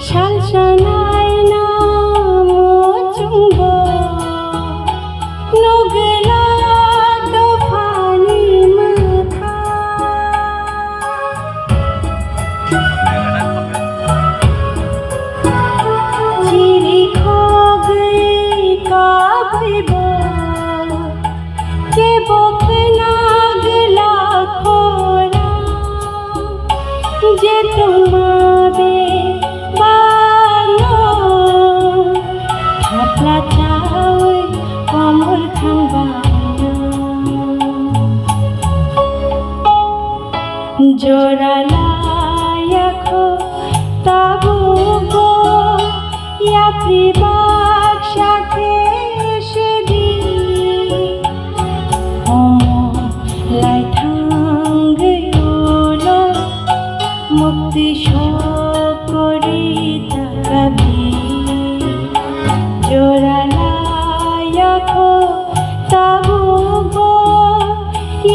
Salsa naina muchungbo nugwlak dophani mwkha. Chiri khogwi kabwibo kebo khna gwlak khorang, je tongma bebakno thapla chawi komor thangba. Jora laya kho tabukbo yapri baksa khe se di. Omon lai thangwi ulo mukti sokorwi takabdi. Jora laya kho tabukbo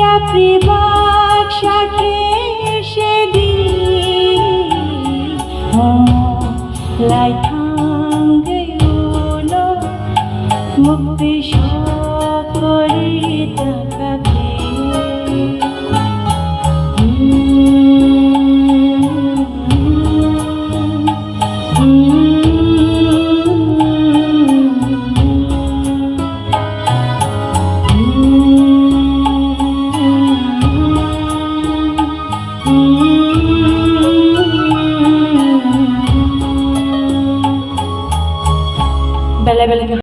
yapri baksa khe se di. Omon lai thangwi ulo mukti sokorwi takabdi. Belai khe